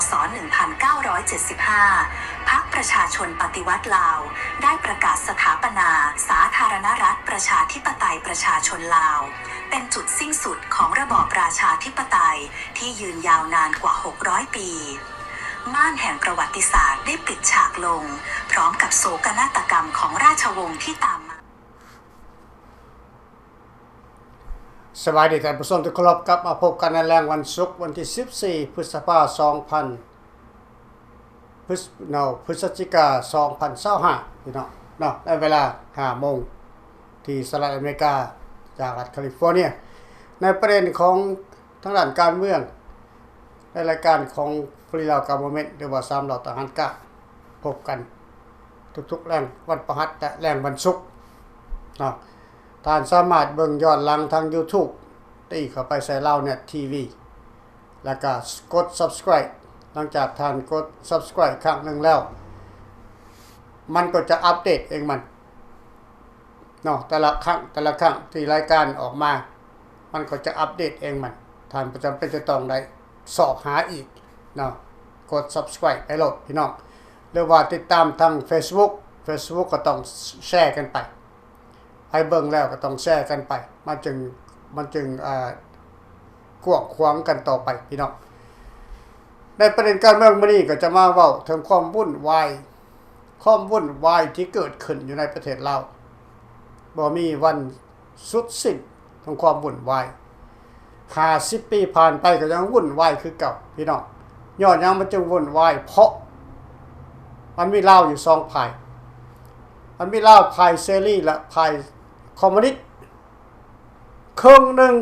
ສ. ໜຶ່ງພັນເກົ້າຮ້ອຍເຈັດສິບຫ້າ ພັກປະຊາຊົນປະຕິວັດລາວ ໄດ້ປະກາດສະຖາປະນາສາທາລະນະລັດ ປະຊາທິປະໄຕ ປະຊາຊົນລາວ ເປັນຈຸດສິ້ນສຸດຂອງລະບອບລາຊາທິປະໄຕທີ່ຢືນຍາວນານກວ່າຫົກຮ້ອຍປີ. ມ່ານແຫ່ງປະຫວັດຕິສາດໄດ້ປິດສາກລົງ ພ້ອມກັບໂສກະນາຕະກຳຂອງລາຊະວົງທີ່ຕາມມາ. ສະບາຍດີທ່ານຜູ້ຊົມທີ່ເຄົາລົບ, ກັບມາພົບກັນໃນແລງວັນສຸກ ວັນທີສິບສີ່ ພຶດສະພາ ສອງພັນ ພຶດ ເນາະ ພຶດສະຈິກາ ສອງພັນຊາວຫ້າ ພີ່ນ້ອງເນາະ, ໃນເວລາ ຫ້າໂມງ ທີ່ສະຫະລັດອາເມລິກາ ຈາກລັດຄາລິຟໍເນຍ. ໃນປະເດັນຂອງ ທາງດ້ານການເມືອງ ໃນລາຍການຂອງ Free Lao Government ຫຼືວ່າ ສາມເຫຼົ່າທະຫານກ້າ ພົບກັນທຸກໆແລງວັນພະຫັດ ແລະ ແລງວັນສຸກເນາະ. ທ່ານສາມາດເບິ່ງຍ້ອນຫຼັງທາງ YouTube ຕີເຂົ້າໄປໃສ່ Laonet TV ແລ້ວກໍກົດ Subscribe. ຫຼັງຈາກທ່ານກົດ Subscribe ຄັ້ງໜຶ່ງແລ້ວ ມັນກໍຈະອັບເດດເອງມັນ ເນາະ, ແຕ່ລະຄັ້ງ ແຕ່ລະຄັ້ງທີ່ລາຍການອອກມາ ມັນກໍຈະອັບເດດເອງມັນ, ທ່ານບໍ່ຈຳເປັນຈະຕ້ອງໄດ້ຊອກຫາອີກເນາະ. ກົດ Subscribe ໄປໂລດພີ່ນ້ອງ, ຫຼືວ່າຕິດຕາມທາງ Facebook, Facebook ກໍຕ້ອງແຊກັນໄປ, ໃຜເບິ່ງແລ້ວກໍຕ້ອງແຊກັນໄປ, ມັນຈຶ່ງ ມັນຈຶ່ງ ອ່າ ກວ້າງຂວາງກັນຕໍ່ໄປພີ່ນ້ອງ. ໃນປະເດັນການເມືອງມື້ນີ້ກໍຈະມາເວົ້າເຖິງຄວາມວຸ້ນວາຍ ຄວາມວຸ້ນວາຍທີ່ເກີດຂຶ້ນຢູ່ໃນປະເທດລາວ ບໍ່ມີວັນສຸດສິ້ນຂອງຄວາມວຸ້ນວາຍ. ຫ້າສິບປີຜ່ານໄປກໍຍັງວຸ້ນວາຍຄືເກົ່າພີ່ນ້ອງ. ຍ້ອນຫຍັງມັນຈຶ່ງວຸ້ນວາຍ? ເພາະມັນມີລາວຢູ່ສອງຝ່າຍ, ມັນມີລາວຝ່າຍເສລີ ແລະ ຝ່າຍຄອມມູນິດ. ເຄິ່ງໜຶ່ງ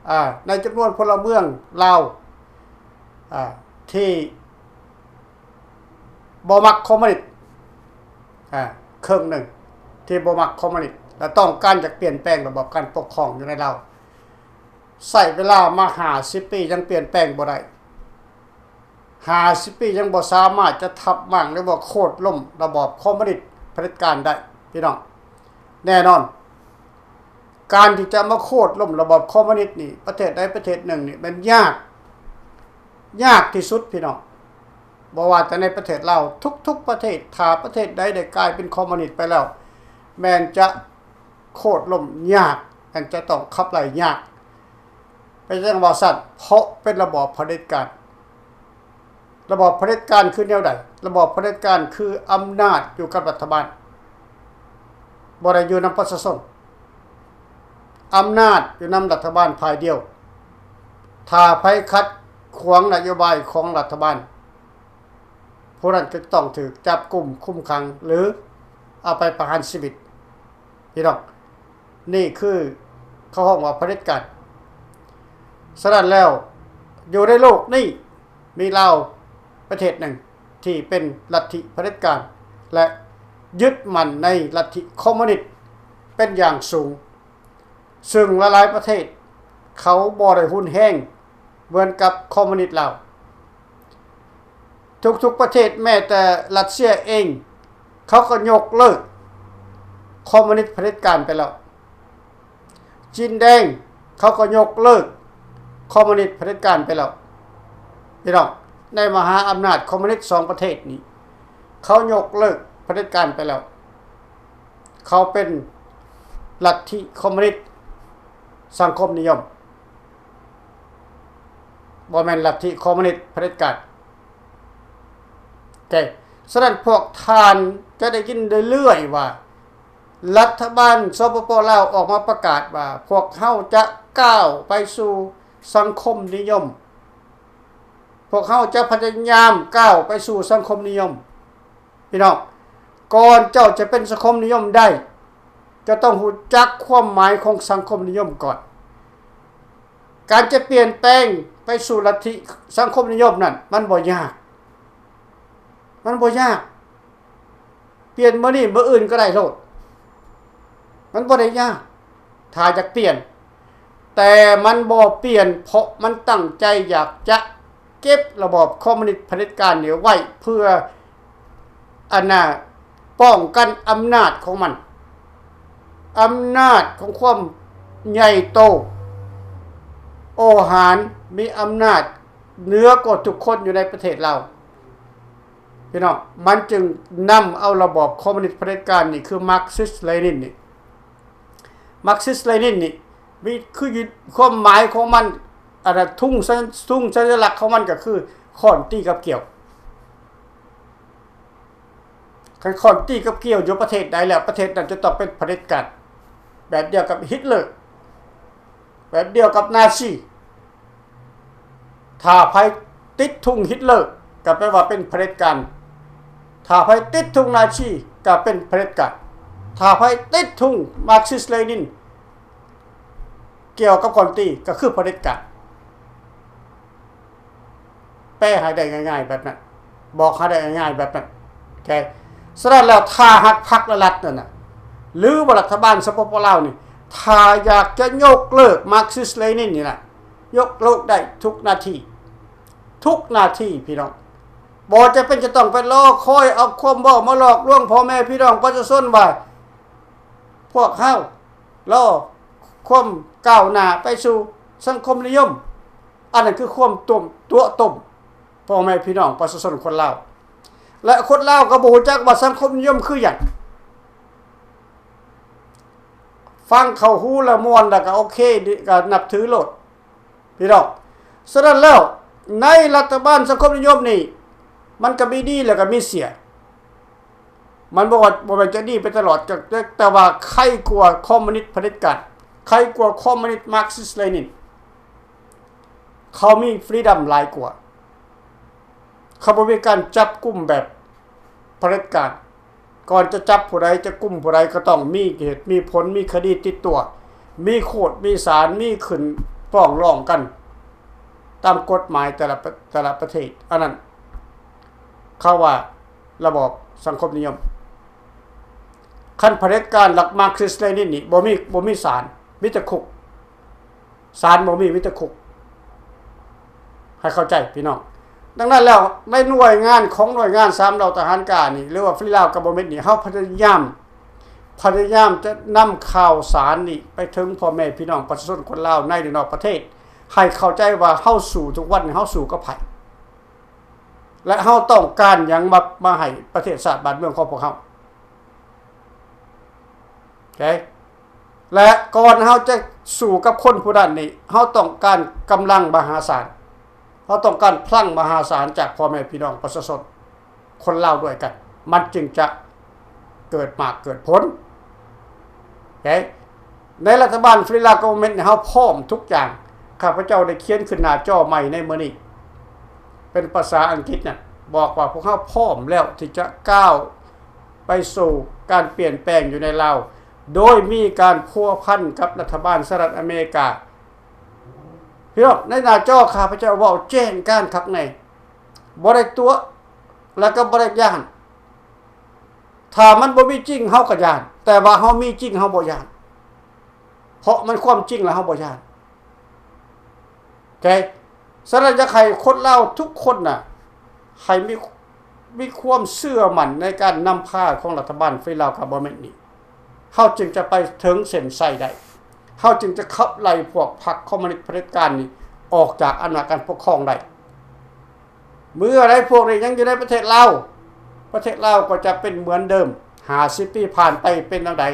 ອາ ໃນຈຳນວນພົນລະເມືອງລາວ ອາ ທີ່ ບໍ່ມັກຄອມມູນິດ ອາ ເຄິ່ງໜຶ່ງທີ່ບໍ່ມັກຄອມມູນິດ ແລະ ຕ້ອງການຢາກປ່ຽນແປງລະບອບການປົກຄອງຢູ່ໃນລາວ. ໃຊ້ເວລາມາຫ້າສິບປີຍັງປ່ຽນແປງບໍ່ໄດ້, ຫ້າສິບປີຍັງບໍ່ສາມາດຈະທັບມ້າງ ຫຼືວ່າໂຄ່ນລົ້ມລະບອບຄອມມູນິດຜະເດັດການໄດ້ ພີ່ນ້ອງ. ແນ່ນອນ ການທີ່ຈະມາໂຄ່ນລົ້ມລະບອບຄອມມູນິດນີ້ ປະເທດໃດປະເທດໜຶ່ງນີ້ແມ່ນຍາກ, ຍາກທີ່ສຸດພີ່ນ້ອງ. ບໍ່ວ່າແຕ່ໃນປະເທດລາວ, ທຸກໆປະເທດ, ຖ້າປະເທດໃດໄດ້ກາຍເປັນຄອມມູນິດໄປແລ້ວ ແມ່ນຈະໂຄ່ນລົ້ມຍາກ, ແມ່ນຈະຕ້ອງຂັບໄລ່ຍາກ. ເປັນຫຍັງວ່າຊັ້ນ? ເພາະເປັນລະບອບຜະເດັດການ. ລະບອບຜະເດັດການຄືແນວໃດ? ລະບອບຜະເດັດການຄືອຳນາດຢູ່ກັບລັດຖະບານ, ບໍ່ໄດ້ຢູ່ນຳປະຊາຊົນ. ອຳນາດຢູ່ນຳລັດຖະບານຝ່າຍດຽວ. ຖ້າໃຜຂັດຂວາງນະໂຍບາຍຂອງລັດຖະບານ, ຜູ້ນັ້ນກໍຕ້ອງຖືກຈັບກຸມ, ຄຸມຂັງ ຫຼື ເອົາໄປປະຫານຊີວິດ. ພີ່ນ້ອງ, ນີ້ຄືເຂົາຮ້ອງວ່າຜະເດັດການ. ສະນັ້ນແລ້ວ, ຢູ່ໃນໂລກນີ້ ມີລາວປະເທດໜຶ່ງທີ່ເປັນລັດທິຜະເດັດການ ແລະ ຍຶດໝັ້ນໃນລັດທິຄອມມູນິດເປັນຢ່າງສູງ, ເຊິ່ງຫຼາຍໆປະເທດເຂົາບໍ່ໄດ້ຮຸນແຮງເໝືອນກັບຄອມມູນິດລາວ. ທຸກໆປະເທດ, ແມ້ແຕ່ລັດເຊຍເອງ, ເຂົາກໍຍົກເລີກຄອມມູນິດຜະເດັດການໄປແລ້ວ. ຈີນແດງ ເຂົາກໍຍົກເລີກຄອມມູນິດຜະເດັດການໄປແລ້ວ. ພີ່ນ້ອງ, ໃນມະຫາອຳນາດຄອມມູນິດສອງປະເທດນີ້, ເຂົາຍົກເລີກຜະເດັດການໄປແລ້ວ. ເຂົາເປັນລັດທິຄອມມູນິດສັງຄົມນິຍົມ, ບໍ່ແມ່ນລັດທິຄອມມູນິດຜະເດັດການ. ໂອເຄ, ສະນັ້ນພວກທ່ານຈະໄດ້ຍິນເລື້ອຍໆວ່າ ລັດຖະບານ ສປປ ລາວ ອອກມາປະກາດວ່າ ພວກເຮົາຈະກ້າວໄປສູ່ສັງຄົມນິຍົມ, ພວກເຮົາຈະພະຍາຍາມກ້າວໄປສູ່ສັງຄົມນິຍົມ. ພີ່ນ້ອງ, ກ່ອນເຈົ້າຈະເປັນສັງຄົມນິຍົມໄດ້, ເຈົ້າຕ້ອງຮູ້ຈັກຄວາມໝາຍຂອງສັງຄົມນິຍົມກ່ອນ. ການຈະປ່ຽນແປງໄປສູ່ລັດທິສັງຄົມນິຍົມນັ້ນ ມັນບໍ່ຍາກ, ມັນບໍ່ຍາກ. ປ່ຽນມື້ນີ້ມື້ອື່ນກໍໄດ້ໂລດ, ມັນບໍ່ໄດ້ຍາກ ຖ້າຢາກປ່ຽນ. ແຕ່ມັນບໍ່ປ່ຽນ ເພາະມັນຕັ້ງໃຈຢາກຈະເກັບລະບອບຄອມມູນິດຜະເດັດການນີ້ໄວ້ ເພື່ອ ອັນນ່າ ປ້ອງກັນອຳນາດຂອງມັນ, ອຳນາດຂອງຄວາມໃຫຍ່ໂຕໂອຫານ, ມີອຳນາດ ເໜືອກວ່າທຸກຄົນຢູ່ໃນປະເທດລາວ ພີ່ນ້ອງ. ມັນຈຶ່ງນຳເອົາລະບອບຄອມມູນິດຜະເດັດການນີ້ ຄືມາກຊິສເລນິນນີ້ ມາກຊິສເລນິນນີ້ມີ ຄືຄວາມໝາຍຂອງມັນ ອັນນັ້ນ ທຸງສັນ ທຸງສັນຍະລັກຂອງມັນກໍຄືຄ້ອນຕີກັບກ່ຽວ. ຄັນຄ້ອນຕີກັບກ່ຽວຢູ່ປະເທດໃດແລ້ວ ປະເທດນັ້ນຈະຕ້ອງເປັນຜະເດັດການ ແບບດຽວກັບຮິດເລີ ແບບດຽວກັບນາຊີ. ຖ້າໃຜຕິດທຸງຮິດເລີ ກໍແປວ່າເປັນຜະເດັດການ, ຖ້າໃຜຕິດທຸງນາຊີ ກໍເປັນຜະເດັດການ, ຖ້າໃຜຕິດທຸງມາກຊິສເລນິນ ກ່ຽວກັບຄອນຕີ ກໍຄືຜະເດັດການ. ແປໃຫ້ໄດ້ງ່າຍໆແບບນັ້ນ, ບອກໃຫ້ໄດ້ງ່າຍໆແບບນັ້ນ. ໂອເຄ. ສະນັ້ນແລ້ວ ຖ້າຫາກພັກ ແລະ ລັດນັ້ນນະ ຫຼືວ່າລັດຖະບານ ສປປ ລາວນີ້ ຖ້າຢາກຈະຍົກເລີກມາກຊິສເລນິນນີ້ນະ ຍົກເລີກໄດ້ທຸກນາທີ, ທຸກນາທີ ພີ່ນ້ອງ. ບໍ່ຈຳເປັນຈະຕ້ອງໄປລໍຄອຍເອົາຄວາມເວົ້າມາຫຼອກລວງພໍ່ແມ່ພີ່ນ້ອງປະຊາຊົນວ່າ ພວກເຮົາລໍຄວາມກ້າວໜ້າໄປສູ່ສັງຄົມນິຍົມ. ອັນນັ້ນຄືຄວາມຕົ້ມ ຕົວະຕົ້ມພໍ່ແມ່ພີ່ນ້ອງປະຊາຊົນຄົນລາວ ແລະ ຄົນລາວກໍບໍ່ຮູ້ຈັກວ່າສັງຄົມນິຍົມຄືຫຍັງ. ຟັງເຂົ້າຫູແລ້ວມ່ວນ ແລ້ວກໍໂອເຄ ກໍນັບຖືໂລດ ພີ່ນ້ອງ. ສະນັ້ນແລ້ວ ໃນລັດຖະບານສັງຄົມນິຍົມນີ້ ມັນກໍມີດີ ແລ້ວກໍມີເສຍ. ມັນບໍ່ວ່າ ບໍ່ແມ່ນຈະດີໄປຕະຫຼອດ ແຕ່ ແຕ່ວ່າໄຄກວ່າຄອມມູນິດຜະເດັດການ, ໄຄກວ່າຄອມມູນິດມາກຊິສເລນິນ. ເຂົາມີຟຣີດອມຫຼາຍກວ່າ, ເຂົາບໍ່ມີການຈັບກຸມແບບຜະເດັດການ. ກ່ອນຈະຈັບຜູ້ໃດ ຈະກຸມຜູ້ໃດ ກໍຕ້ອງມີເຫດມີຜົນ ມີຄະດີຕິດຕົວ ມີໂຄດ ມີສານ ມີຂຶ້ນຟ້ອງຮ້ອງກັນຕາມກົດໝາຍແຕ່ລະປະ ແຕ່ລະປະເທດ. ອັນນັ້ນເຂົາວ່າ ລະບອບສັງຄົມນິຍົມ. ຄັນຜະເດັດການລັກມາກຊິສເລນິນນີ້ ບໍ່ມີ ບໍ່ມີສານ ມີແຕ່ຄຸກ. ສານບໍ່ມີ ມີແຕ່ຄຸກ. ໃຫ້ເຂົ້າໃຈພີ່ນ້ອງ. ດັ່ງນັ້ນແລ້ວ ໃນໜ່ວຍງານຂອງໜ່ວຍງານສາມເຫຼົ່າທະຫານການີ້ ຫຼືວ່າຟຣີລາວກັບເບິນນີ້ ເຮົາພະຍາຍາມ ພະຍາຍາມຈະນຳຂ່າວສານນີ້ໄປເຖິງພໍ່ແມ່ພີ່ນ້ອງປະຊາຊົນຄົນລາວໃນ ແລະ ນອກປະເທດ ໃຫ້ເຂົ້າໃຈວ່າເຮົາສູ້ທຸກວັນນີ້ ເຮົາສູ້ກັບໃຜ ແລະ ເຮົາຕ້ອງການຫຍັງມາ ມາໃຫ້ປະເທດຊາດບ້ານເມືອງຂອງພວກເຮົາ. ໂອເຄ ແລະ ກ່ອນເຮົາຈະສູ້ກັບຄົນຜູ້ນັ້ນນີ້ ເຮົາຕ້ອງການກຳລັງມະຫາສານ, ເຮົາຕ້ອງການພະລັງມະຫາສານຈາກພໍ່ແມ່ພີ່ນ້ອງປະຊາຊົນຄົນລາວດ້ວຍກັນ, ມັນຈຶ່ງຈະເກີດໝາກເກີດຜົນ. ໂອເຄ ໃນລັດຖະບານ Free Lao Government ເຮົາພ້ອມທຸກຢ່າງ. ຂ້າພະເຈົ້າໄດ້ຂຽນຂຶ້ນໜ້າຈໍໃໝ່ໃນມື້ນີ້ ເປັນພາສາອັງກິດນະ, ບອກວ່າພວກເຮົາພ້ອມແລ້ວທີ່ຈະກ້າວໄປສູ່ການປ່ຽນແປງຢູ່ໃນລາວ ໂດຍມີການພົວພັນກັບລັດຖະບານສະຫະລັດອາເມລິກາ. ພີ່ນ້ອງ, ໃນໜ້າຈໍຂ້າພະເຈົ້າເວົ້າແຈ້ງການຄັກແນ່, ບໍ່ໄດ້ຕົວະ ແລະ ກໍບໍ່ໄດ້ຢ້ານ. ຖ້າມັນບໍ່ມີຈິງ ເຮົາກໍຢ້ານ, ແຕ່ວ່າເຮົາມີຈິງ ເຮົາບໍ່ຢ້ານ, ເພາະມັນຄວາມຈິງແລ້ວເຮົາບໍ່ຢ້ານ. ໂອເຄ ສະນັ້ນຢາກໃຫ້ຄົນລາວທຸກຄົນນະ ໃຫ້ມີ ມີຄວາມເຊື່ອໝັ້ນໃນການນຳພາຂອງລັດຖະບານ Free Lao Government ນີ້, ເຮົາຈຶ່ງຈະໄປເຖິງເສັ້ນໄຊໄດ້, ເຮົາຈຶ່ງຈະຂັບໄລ່ພວກພັກຄອມມູນິດຜະເດັດການນີ້ອອກຈາກອຳນາດການປົກຄອງໄດ້. ເມື່ອໃດພວກນີ້ຍັງຢູ່ໃນປະເທດລາວ, ປະເທດລາວກໍຈະເປັນເໝືອນເດີມ. ຫ້າສິບປີຜ່ານໄປເປັນຈັ່ງໃດ?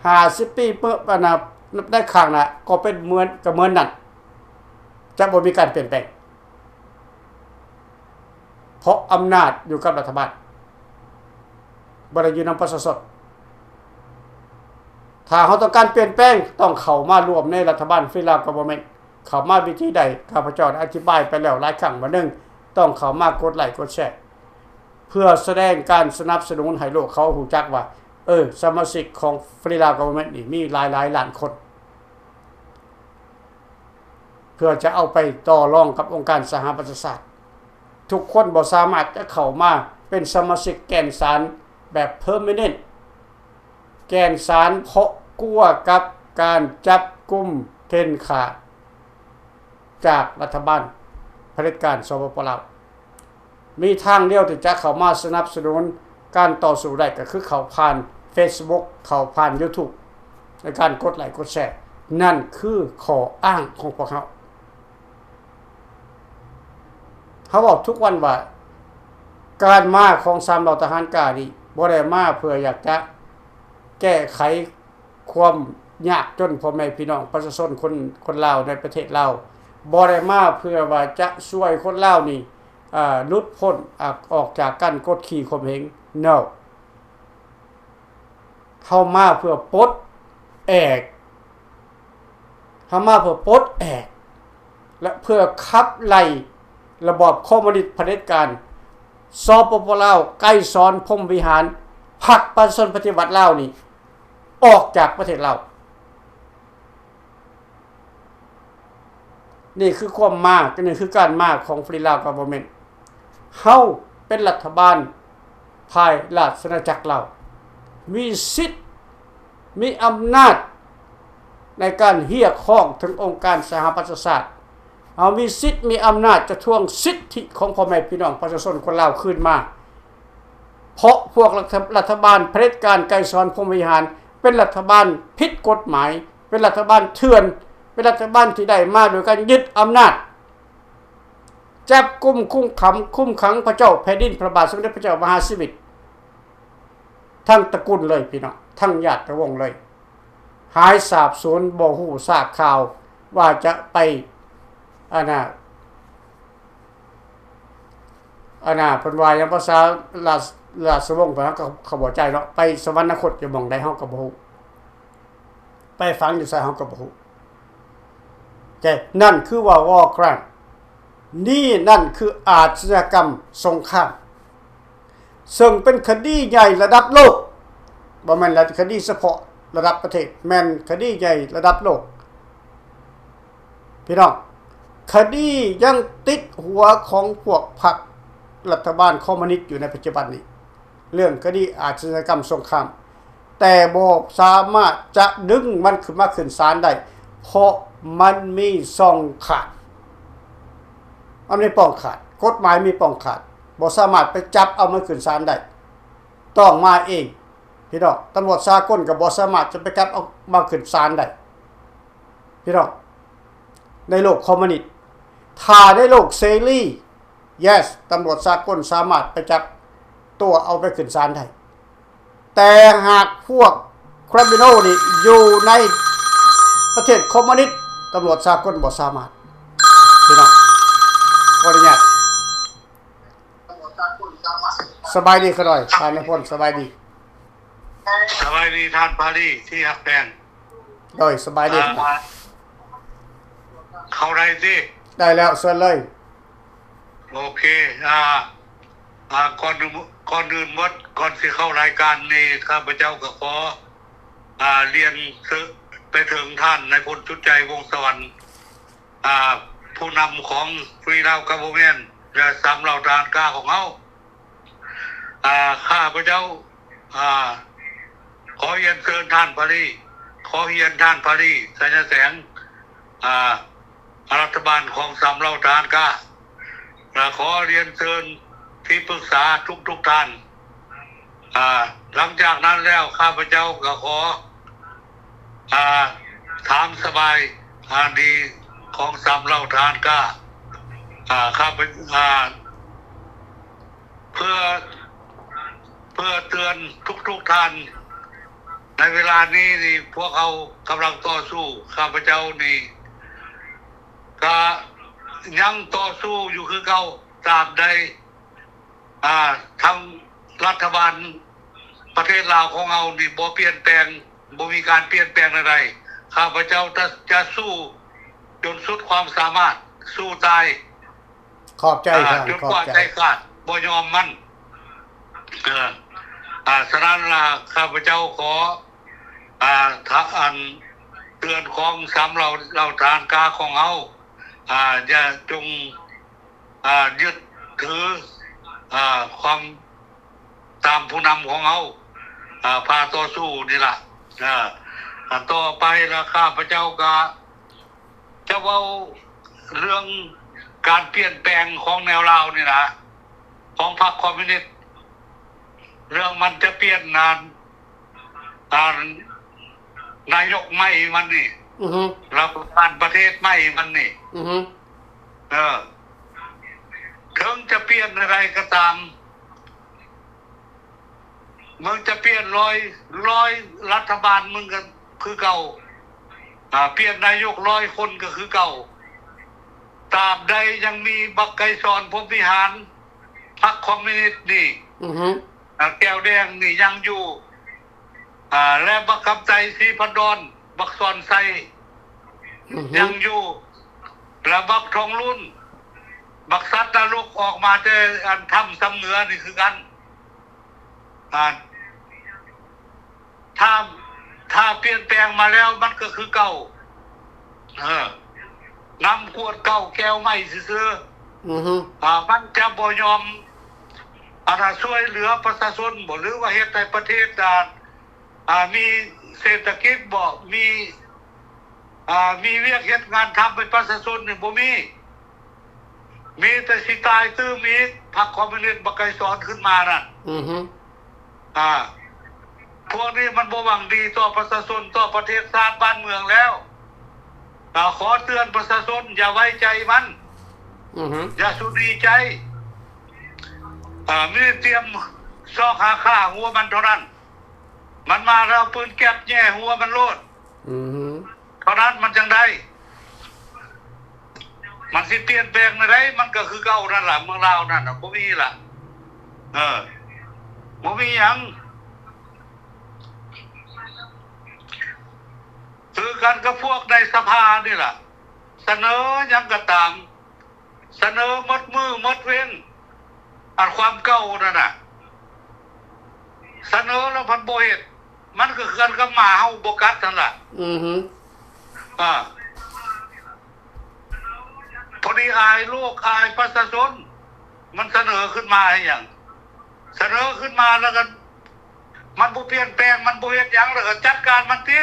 ຫ້າສິບປີເມື່ອ ອັນນະ ໃນຂ້າງໜ້າກໍເປັນເໝືອນ ກໍເໝືອນນັ້ນ, ຈະບໍ່ມີການປ່ຽນແປງ. ເພາະອຳນາດຢູ່ກັບລັດຖະບານ, ບໍ່ໄດ້ຢູ່ນຳປະຊາຊົນ. ຖ້າເຮົາຕ້ອງການປ່ຽນແປງ, ຕ້ອງເຂົ້າມາຮ່ວມໃນລັດຖະບານ Free Lao Government. ເຂົ້າມາວິທີໃດ? ຂ້າພະເຈົ້າໄດ້ອະທິບາຍໄປແລ້ວຫຼາຍຄັ້ງວ່າ ໜຶ່ງ ຕ້ອງເຂົ້າມາກົດໄລກົດແຊ ເພື່ອສະແດງການສະໜັບສະໜູນໃຫ້ໂລກເຂົາຮູ້ຈັກວ່າ ເອີ ສະມາຊິກຂອງ Free Lao Government ນີ້ມີຫຼາຍໆລ້ານຄົນ. ເພື່ອຈະເອົາໄປຕໍ່ລອງກັບອົງການສະຫະປະຊາຊາດ. ທຸກຄົນບໍ່ສາມາດຈະເຂົ້າມາເປັນສະມາຊິກແກ່ນສານແບບ permanent ແກ່ນສານ ເພາະກົວກັບການຈັບກຸມເຄັ່ງຂ້າຈາກລັດຖະບານຜະເດັດການ ສປປ ລາວ. ມີທາງດຽວທີ່ຈະເຂົ້າມາສະໜັບສະໜູນການຕໍ່ສູ້ໄດ້ ກໍຄືເຂົ້າຜ່ານ Facebook ເຂົ້າຜ່ານ YouTube ໃນການກົດໄລກົດແຊ. ນັ້ນຄືຂໍ້ອ້າງຂອງພວກເຮົາ. ເຮົາເວົ້າທຸກວັນວ່າ ການມາຂອງສາມເຫຼົ່າທະຫານກ້ານີ້ ບໍ່ໄດ້ມາເພື່ອຢາກຈະແກ້ໄຂຄວາມຍາກຈົນພໍ່ແມ່ພີ່ນ້ອງປະຊາຊົນຄົນ ຄົນລາວໃນປະເທດລາວ, ບໍ່ໄດ້ມາເພື່ອວ່າຈະຊ່ວຍຄົນລາວນີ້ ເອີ ຫຼຸດພົ້ນ ອາ ອອກຈາກການກົດຂີ່ຂົ່ມເຫງ. No. ເຮົາມາເພື່ອປົດແອກ ເຮົາມາເພື່ອປົດແອກ ແລະ ເພື່ອຂັບໄລ່ລະບອບຄອມມູນິດຜະເດັດການ ສປປ ລາວ ໄກສອນ ພົມວິຫານ ພັກປະຊາຊົນປະຕິວັດລາວນີ້ ອອກຈາກປະເທດລາວ. ນີ້ຄືຄວາມມາ ນີ້ຄືການມາຂອງ Free Lao Government. ເຮົາເປັນລັດຖະບານພາຍລາຊະອານາຈັກລາວ ມີສິດ ມີອຳນາດໃນການຮຽກຮ້ອງເຖິງອົງການສະຫະປະຊາຊາດ. ເຮົາມີສິດ ມີອຳນາດຈະທວງສິດທິຂອງພໍ່ແມ່ພີ່ນ້ອງປະຊາຊົນຄົນລາວຄືນມາ. ເພາະພວກລັດຖະ ລັດຖະບານຜະເດັດການໄກສອນ ພົມວິຫານ ເປັນລັດຖະບານຜິດກົດໝາຍ, ເປັນລັດຖະບານເຖື່ອນ, ເປັນລັດຖະບານທີ່ໄດ້ມາໂດຍການຍຶດອຳນາດ, ຈັບກຸມຄຸມຂັງ ຄຸມຂັງພະເຈົ້າແຜ່ນດິນ ພະບາດສົມເດັດພະເຈົ້າມະຫາຊີວິດ ທັງຕະກຸນເລີຍພີ່ນ້ອງ, ທັງຍາດຕະວົງເລີຍ. ຫາຍສາບສູນ ບໍ່ຮູ້ຊາກຂ່າວວ່າຈະໄປ ອັນນ່າ ອັນນ່າ ເພິ່ນວ່າຫຍັງ ພາສາລາຊ ລາຊະວົງເພິ່ນ ເຮົາກໍເຂົ້າບໍ່ໃຈເນາະ, ໄປສະຫວັນນະຄົດຢູ່ໝ່ອງໃດເຮົາກໍບໍ່ຮູ້, ໄປຝັງຢູ່ໃສເຮົາກໍບໍ່ຮູ້. ແຕ່ນັ້ນຄືວ່າ War Crime ນີ້ ນັ້ນຄືອາຊະຍາກຳສົງຄາມ ເຊິ່ງເປັນຄະດີໃຫຍ່ລະດັບໂລກ, ບໍ່ແມ່ນລະ ຄະດີສະເພາະລະດັບປະເທດ, ແມ່ນຄະດີໃຫຍ່ລະດັບໂລກ. ພີ່ນ້ອງ, ຄະດີຍັງຕິດຫົວຂອງພວກພັກລັດຖະບານຄອມມູນິດຢູ່ໃນປັດຈຸບັນນີ້, ເລື່ອງຄະດີອາຊະຍາກຳສົງຄາມ, ແຕ່ບໍ່ສາມາດຈະດຶງມັນຂຶ້ນມາຂຶ້ນສານໄດ້ ເພາະມັນມີຊ່ອງຂາດ, ມັນມີປ່ອງຂາດ, ກົດໝາຍມີປ່ອງຂາດ, ບໍ່ສາມາດໄປຈັບເອົາມັນຂຶ້ນສານໄດ້. ຕ້ອງມາເອງ ພີ່ນ້ອງ, ຕຳຫຼວດສາກົນກໍບໍ່ສາມາດຈະໄປຈັບເອົາມາຂຶ້ນສານໄດ້ ພີ່ນ້ອງ, ໃນໂລກຄອມມູນິດ. ຖ້າໃນໂລກເສລີ yes ຕຳຫຼວດສາກົນສາມາດໄປຈັບຕົວເອົາໄປຂຶ້ນສານໄດ້, ແຕ່ຫາກພວກຄຣິມມິນອລນີ້ຢູ່ໃນປະເທດຄອມມູນິດ ຕຳຫຼວດສາກົນບໍ່ສາມາດ. ພີ່ນ້ອງ, ຂໍອະນຸຍາດ. ສະບາຍດີຂ້ານ້ອຍ ທ່ານນາຍພົນ, ສະບາຍດີ. ສະບາຍດີທ່ານພາຣີທີ່ຮັກແພງ. ໂດຍ ສະບາຍດີ. ອ່າ ເຂົ້າໄດ້ຕິ? ໄດ້ແລ້ວ, ເຊີນເລີຍ. ໂອເຄ. ອ່າ ອ່າ ກ່ອນ ກ່ອນອື່ນໝົດ, ກ່ອນຊິເຂົ້າລາຍການນີ້, ຂ້າພະເຈົ້າກໍຂໍ ອ່າ ລຽນເຊີນໄປເຖິງທ່ານນາຍພົນ ຈຸດໃຈ ວົງສະຫວັນ ອ່າ ຜູ້ນຳຂອງ Free Lao Government ແລະ ສາມເຫຼົ່າທະຫານກ້າຂອງເຮົາ. ອ່າ ຂ້າພະເຈົ້າ ອ່າ ຂໍຮຽນເຊີນທ່ານພາຣີ, ຂໍຮຽນທ່ານພາຣີ ໄຊຍະແສງ, ອ່າ ລັດຖະບານຂອງສາມເຫຼົ່າທະຫານກ້າ ແລະ ຂໍຮຽນເຊີນທີ່ປຶກສາທຸກໆທ່ານ. ອ່າ ຫຼັງຈາກນັ້ນແລ້ວ ຂ້າພະເຈົ້າກໍຂໍ ອ່າ ຖາມສະບາຍ ອ່າ ດີຂອງສາມເຫຼົ່າທະຫານກ້າ ອ່າ ຂ້າພະ ອ່າ ເພື່ອ ເພື່ອເຕືອນທຸກໆທ່ານ ໃນເວລານີ້ນີ້ ພວກເຮົາກຳລັງຕໍ່ສູ້, ຂ້າພະເຈົ້ານີ້ກະຍັງຕໍ່ສູ້ຢູ່ຄືເກົ່າ ຕາບໃດ ອ່າ ທາງລັດຖະບານປະເທດລາວຂອງເຮົານີ້ບໍ່ປ່ຽນແປງ, ບໍ່ມີການປ່ຽນແປງໃດໆ, ຂ້າພະເຈົ້າຈະ ຈະສູ້ຈົນສຸດຄວາມສາມາດ, ສູ້ຕາຍ. ຂອບໃຈທ່ານ, ຈົນກວ່າໃຈຂາດ, ບໍ່ຍອມມັນ. ເອີ ອ່າ ສະນັ້ນລະ ຂ້າພະເຈົ້າຂໍ ອ່າ ຖ້າ ອັນ ເຕືອນຂອງສາມເຫຼົ່າ ເຫຼົ່າທະຫານກ້າຂອງເຮົາ ອ່າ ຢ່າຈົ່ງ ອ່າ ຍຶດຖື ອ່າ ຄວາມ ຕາມຜູ້ນຳຂອງເຮົາ ອ່າ ພາຕໍ່ສູ້ນີ້ລະ. ອ່າ ອັນຕໍ່ໄປລະ ຂ້າພະເຈົ້າກະຈະເວົ້າເລື່ອງການປ່ຽນແປງຂອງແນວລາວນີ້ນະ ຂອງພັກຄອມມິວນິດ, ເລື່ອງມັນຈະປ່ຽນນານ ອ່າ ນາຍົກໃໝ່ມັນນີ້ ອືຮຶ ລັດຖະບານປະເທດໃໝ່ມັນນີ້ ອືຮຶ ເອີ ກ ເຖິງຈະປ່ຽນແນວໃດກໍຕາມ ມຶງຈະປ່ຽນຮ້ອຍ ຮ້ອຍລັດຖະບານ ມຶງກໍຄືເກົ່າ. ອາ ປ່ຽນນາຍົກຮ້ອຍຄົນກໍຄືເກົ່າ. ຕາບໃດຍັງມີບັກໄກສອນ ພົມວິຫານ ພັກຄອມມິວນິດນີ້ ອືຮຶ ອາ ແກ້ວແດງນີ້ຍັງຢູ່ ອາ ແລະ ບັກຄຳໄຕ ສີພັນດອນ ບັກສອນໄຊ ອືຮຶ ຍັງຢູ່ ແລະ ບັກທອງລຸນ ບັກສັດນະລົກ ອອກມາແຕ່ອັນຖ້ຳຊຳເໜືອນີ້ຄືກັນ. ອາ ຖ້າ ຖ້າປ່ຽນແປງມາແລ້ວ ມັນກໍຄືເກົ່າ. ເອີ ນ້ຳຂວດເກົ່າແກ້ວໃໝ່ຊື່ໆ. ອືຮຶ ອາ ມັນຈະບໍ່ຍອມ ອັນນ່າ ຊ່ວຍເຫຼືອປະຊາຊົນບໍ ຫຼືວ່າເຮັດໃຫ້ປະເທດ ອາ ອາ ມີເສດຖະກິດບໍ ມີ ອາ ມີວຽກເຮັດງານທຳໃຫ້ປະຊາຊົນນີ້ ບໍ່ມີ. ມີແຕ່ຊິຕາຍຕື່ມອີກ ພັກຄອມມິວນິດບັກໄກສອນຂຶ້ນມານັ້ນ. ອືຮຶ ອາ ພວກນີ້ມັນບໍ່ຫວັງດີຕໍ່ປະຊາຊົນ ຕໍ່ປະເທດຊາດບ້ານເມືອງແລ້ວ. ອາ ຂໍເຕືອນປະຊາຊົນ ຢ່າໄວ້ໃຈມັນ. ອືຮຶ ຢ່າສຸດີໃຈ. ອາ ມີແຕ່ຕຽມຊອກຫາຂ້າຫົວມັນເທົ່ານັ້ນ. ມັນມາແລ້ວເອົາປືນແກັບແຍ່ຫົວມັນໂລດ. ອືຮຶ ເທົ່ານັ້ນມັນຈັ່ງໄດ້. ມັນຊິປ່ຽນແປງແນວໃດ ມັນກໍຄືເກົ່ານັ້ນລະ ເມືອງລາວນັ້ນນະ ບໍ່ມີລະ. ເອີ ບໍ່ມີຫຍັງ. ຄືກັນກັບພວກໃນສະພານີ້ລະ ສະເໜີຫຍັງກໍຕາມ ສະເໜີໝົດມື້ໝົດເວັນ ອັນຄວາມເກົ່ານັ້ນນະ ສະເໜີແລ້ວພັດບໍ່ເຮັດ ມັນກໍຄືກັນກັບໝາເຮົາບໍ່ກັດຫັ້ນລະ. ອືຮຶ ອາ ພໍດີອາຍໂລກ ອາຍປະຊາຊົນ ມັນສະເໜີຂຶ້ນມາໃຫ້ຫຍັງ? ສະເໜີຂຶ້ນມາແລ້ວກໍມັນບໍ່ປ່ຽນແປງ ມັນບໍ່ເຮັດຫຍັງ ແລ້ວກໍຈັດການມັນຕິ.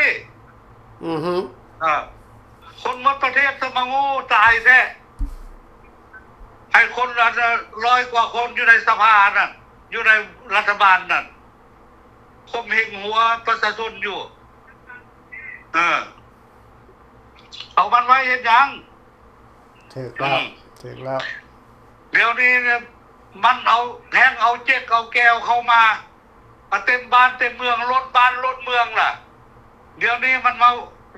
ອືຮຶ ເອີ ຄົນໝົດປະເທດ ສະມາໂງ່ຕາຍແທ້. ໃຫ້ຄົນອັນລະຮ້ອຍກວ່າຄົນຢູ່ໃນສະພານັ້ນ ຢູ່ໃນລັດຖະບານນັ້ນ ຂົ່ມເຫັງຫົວປະຊາຊົນຢູ່. ເອີ ເອົາມັນໄວ້ເຮັດຫຍັງ? ຖືກແລ້ວ ອືມ ຖືກແລ້ວ. ດຽວນີ້ມັນເອົາແຮງເອົາເຈັກເອົາແກວເຂົ້າມາ ມາເຕັມບ້ານເຕັມເມືອງ ລົ້ນບ້ານລົ້ນເມືອງລະ. ດຽວນີ້ມັນມາ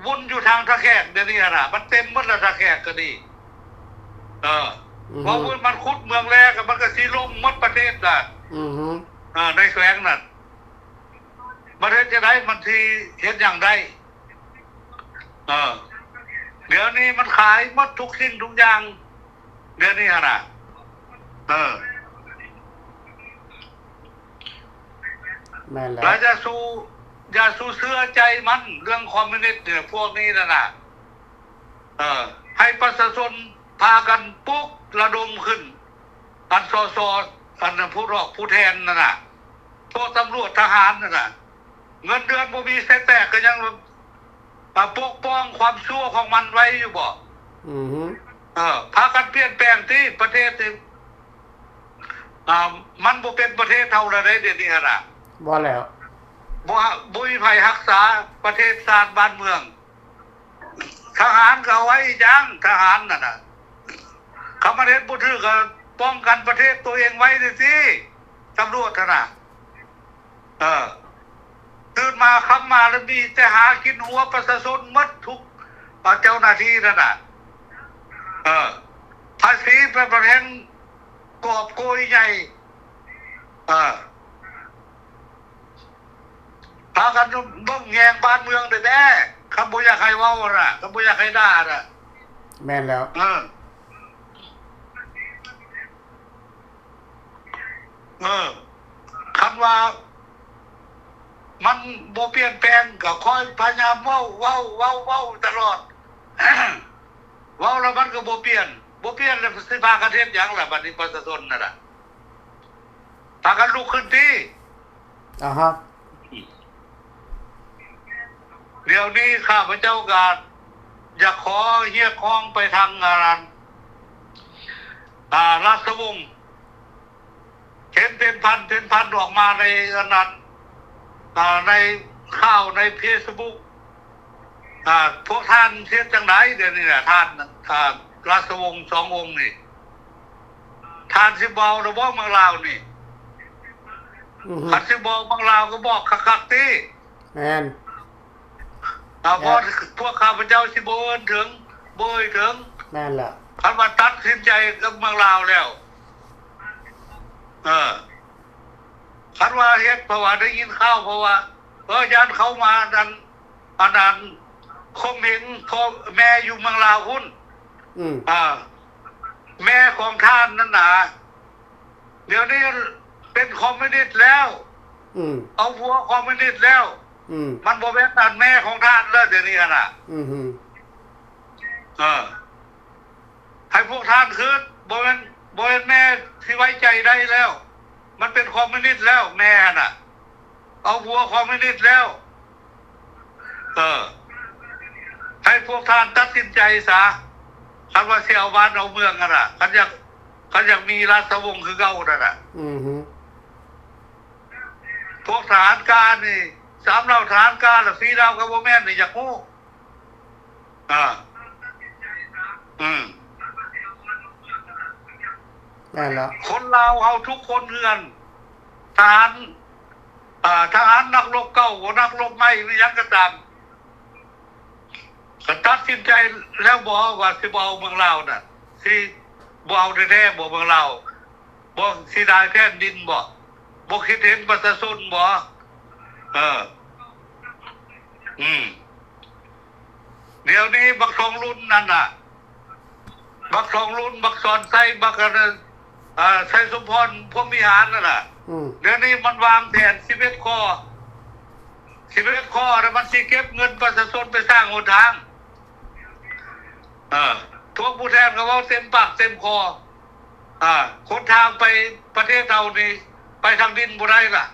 ວຸ່ນຢູ່ທາງທ່າແຂກ ດຽວນີ້ຫັ້ນນະ ມັນເຕັມໝົດລະ ທ່າແຂກກໍດີ. ເອີ ອືຮຶ ເວົ້າເບິ່ງ ມັນຂຸດເມືອງແລກໍ ມັນກໍຊິລົງໝົດປະເທດລະ. ອືຮຶ ເອີ ໃນແຂວງນັ້ນ ມັນເຮັດຈັ່ງໃດ ມັນຊິເຮັດຫຍັງໄດ້? ເອີ ດຽວນີ້ມັນຂາຍໝົດທຸກສິ່ງທຸກຢ່າງ ດຽວນີ້ຫັ້ນນະ. ເອີ ແມ່ນແລ້ວ ແລ້ວຢ່າສູ່ ຢ່າສູ່ເຊື່ອໃຈມັນ ເລື່ອງຄອມມິວນິດນີ້ ພວກນີ້ນັ້ນນະ. ເອີ ໃຫ້ປະຊາຊົນພາກັນປຸກລະດົມຂຶ້ນ ອັນ ສສ ອັນ ຜູ້ຫຼອກຜູ້ແທນນັ້ນນະ ພວກຕຳຫຼວດທະຫານນັ້ນນະ ເງິນເດືອນບໍ່ມີ ໃສ່ແຕກກໍຍັງ ອາ ປົກປ້ອງຄວາມຊົ່ວຂອງມັນໄວ້ຢູ່ບໍ? ອືຮຶ ເອີ ພາກັນປ່ຽນແປງຕິ ປະເທດນີ້ ອາ ມັນບໍ່ເປັນປະເທດເຮົາແລ້ວເດ້ ດຽວນີ້ຫັ້ນນະ. ບໍ່ແລ້ວ ບໍ່ ບໍ່ມີໃຜຮັກສາປະເທດຊາດບ້ານເມືອງ. ທະຫານກໍເອົາໄວ້ອີ່ຫຍັງ ທະຫານນັ້ນນະ ຄັນມັນເຮັດບໍ່ຖືກກໍປ້ອງກັນປະເທດຕົວເອງໄວ້ນີ້ຕິ ຕຳຫຼວດຫັ້ນນະ. ເອີ ຕື່ນມາຄ່ຳມາແລ້ວມີແຕ່ຫາກິນຫົວປະຊາຊົນໝົດທຸກ ອາ ເຈົ້າໜ້າທີ່ນັ້ນນະ. ເອີ ພາສີໄປປະເທດກອບໂກຍໃຫຍ່ ເອີ ພາກັນເບິ່ງແຍງບ້ານເມືອງເດີ້ແມ້ ຄັນບໍ່ຢາກໃຫ້ເວົ້ານະ ຄັນບໍ່ຢາກໃຫ້ດ່ານະ. ແມ່ນແລ້ວ ເອີ ເອີ ຄັນວ່າມັນບໍ່ປ່ຽນແປງ ກໍຂ້ອຍພະຍາຍາມເວົ້າ ເວົ້າ ເວົ້າ ເວົ້າຕະຫຼອດ ເວົ້າແລ້ວມັນກໍບໍ່ປ່ຽນ ບໍ່ປ່ຽນແລ້ວຊິພາກັນເຮັດຫຍັງລະ ບັດນີ້ປະຊາຊົນນັ້ນນະ ພາກັນລຸກຂຶ້ນຕິ. ອາຮະ ດຽວນີ້ຂ້າພະເຈົ້າກໍຢາກຂໍຮຽກຮ້ອງໄປທາງ ອາ ອາ ລາຊະວົງ ເຫັນເປັນພັນເປັນພັນອອກມາໃນອັນນັ້ນ ອາ ໃນຂ່າວໃນເຟສບຸກ ອາ ພວກທ່ານເຮັດຈັ່ງໃດດຽວນີ້ນະ ທ່ານ ອາ ລາຊະວົງສອງອົງນີ້? ທ່ານຊິເວົ້າແລ້ວບໍ່ເມືອງລາວນີ້? ອືຮຶ ຄັນຊິເວົ້າເມືອງລາວກໍບອກຄັກໆຕິ. ແມ່ນ. ອາ ເພາະ ແມ່ນ ພວກຂ້າພະເຈົ້າຊິບໍ່ເອີ້ນເຖິງ ບໍ່ເອີ່ຍເຖິງ. ແມ່ນແລ້ວ. ຄັນວ່າຕັດສິນໃຈກັບເມືອງລາວແລ້ວ ເອີ ຄັນວ່າເຮັດ ເພາະວ່າໄດ້ຍິນຂ່າວ ເພາະວ່າ ເອີ ຢ້ານເຂົາມາອັນ ອັນນັ້ນ ຂົ່ມເຫັງພໍ່ແມ່ຢູ່ເມືອງລາວພຸ້ນ. ອືມ ອ່າ ແມ່ຂອງທ່ານນັ້ນນະ ດຽວນີ້ເປັນຄອມມິວນິດແລ້ວ. ອືມ ເອົາຜົວຄອມມິວນິດແລ້ວ. ອືມ ມັນບໍ່ແມ່ນອັນແມ່ຂອງທ່ານແລ້ວ ດຽວນີ້ຫັ້ນນະ. ອືຮຶ ເອີ ໃຫ້ພວກທ່ານຄືນ ບໍ່ແມ່ນ ບໍ່ແມ່ນແມ່ທີ່ໄວ້ໃຈໄດ້ແລ້ວ. ມັນເປັນຄອມມິວນິດແລ້ວ ແມ່ຫັ້ນນະ ເອົາຜົວຄອມມິວນິດແລ້ວ. ເອີ ໃຫ້ພວກທ່ານຕັດສິນໃຈຊະ ຄັນວ່າຊິເອົາບ້ານເອົາເມືອງຫັ້ນນະ ຄັນຢາກ ຄັນຢາກມີລາຊະວົງຄືເກົ່ານັ້ນນະ. ອືຮຶ ພວກທະຫານການນີ້ ສາມເຫຼົ່າທະຫານການລະ ສີ່ເຫຼົ່າກໍບໍ່ແມ່ນນີ້ ຢາກຮູ້. ອ່າ ອືມ ແມ່ນແລ້ວ. ຄົນລາວເຮົາທຸກຄົນເຮືອນ ທະຫານ ອ່າ ທະຫານ ນັກລົບເກົ່າ ນັກລົບໃໝ່ ອີ່ຫຍັງກໍຕາມ ກໍຕັດສິນໃຈແລ້ວບໍ່ວ່າຊິບໍ່ເອົາເມືອງລາວນະ? ຊິບໍ່ເອົາແທ້ໆບໍ່ເມືອງລາວ? ບໍ່ເສຍດາຍແຜ່ນດິນບໍ່? ບໍ່ຄິດເຫັນປະຊາຊົນບໍ່? ເອີ ອືມ ດຽວນີ້ບັກທອງລຸນນັ້ນນະ ບັກທອງລຸນ ບັກສອນໄຊ ບັກອັນ ອ່າ ໄຊສົມພອນ ພົມວິຫານນັ້ນນະ. ອືມ ດຽວນີ້ມັນວາງແຜນສິບເອັດຂໍ້ ສິບເອັດຂໍ້ ແລ້ວມັນຊິເກັບເງິນປະຊາຊົນໄປສ້າງຫົນທາງ. ເອີ ພວກຜູ້ແທນກໍເວົ້າເຕັມປາກເຕັມຄໍ. ອ່າ ຫົນທາງໄປປະເທດເຮົານີ້ ໄປທາງດິນບໍ່ໄດ້ລະ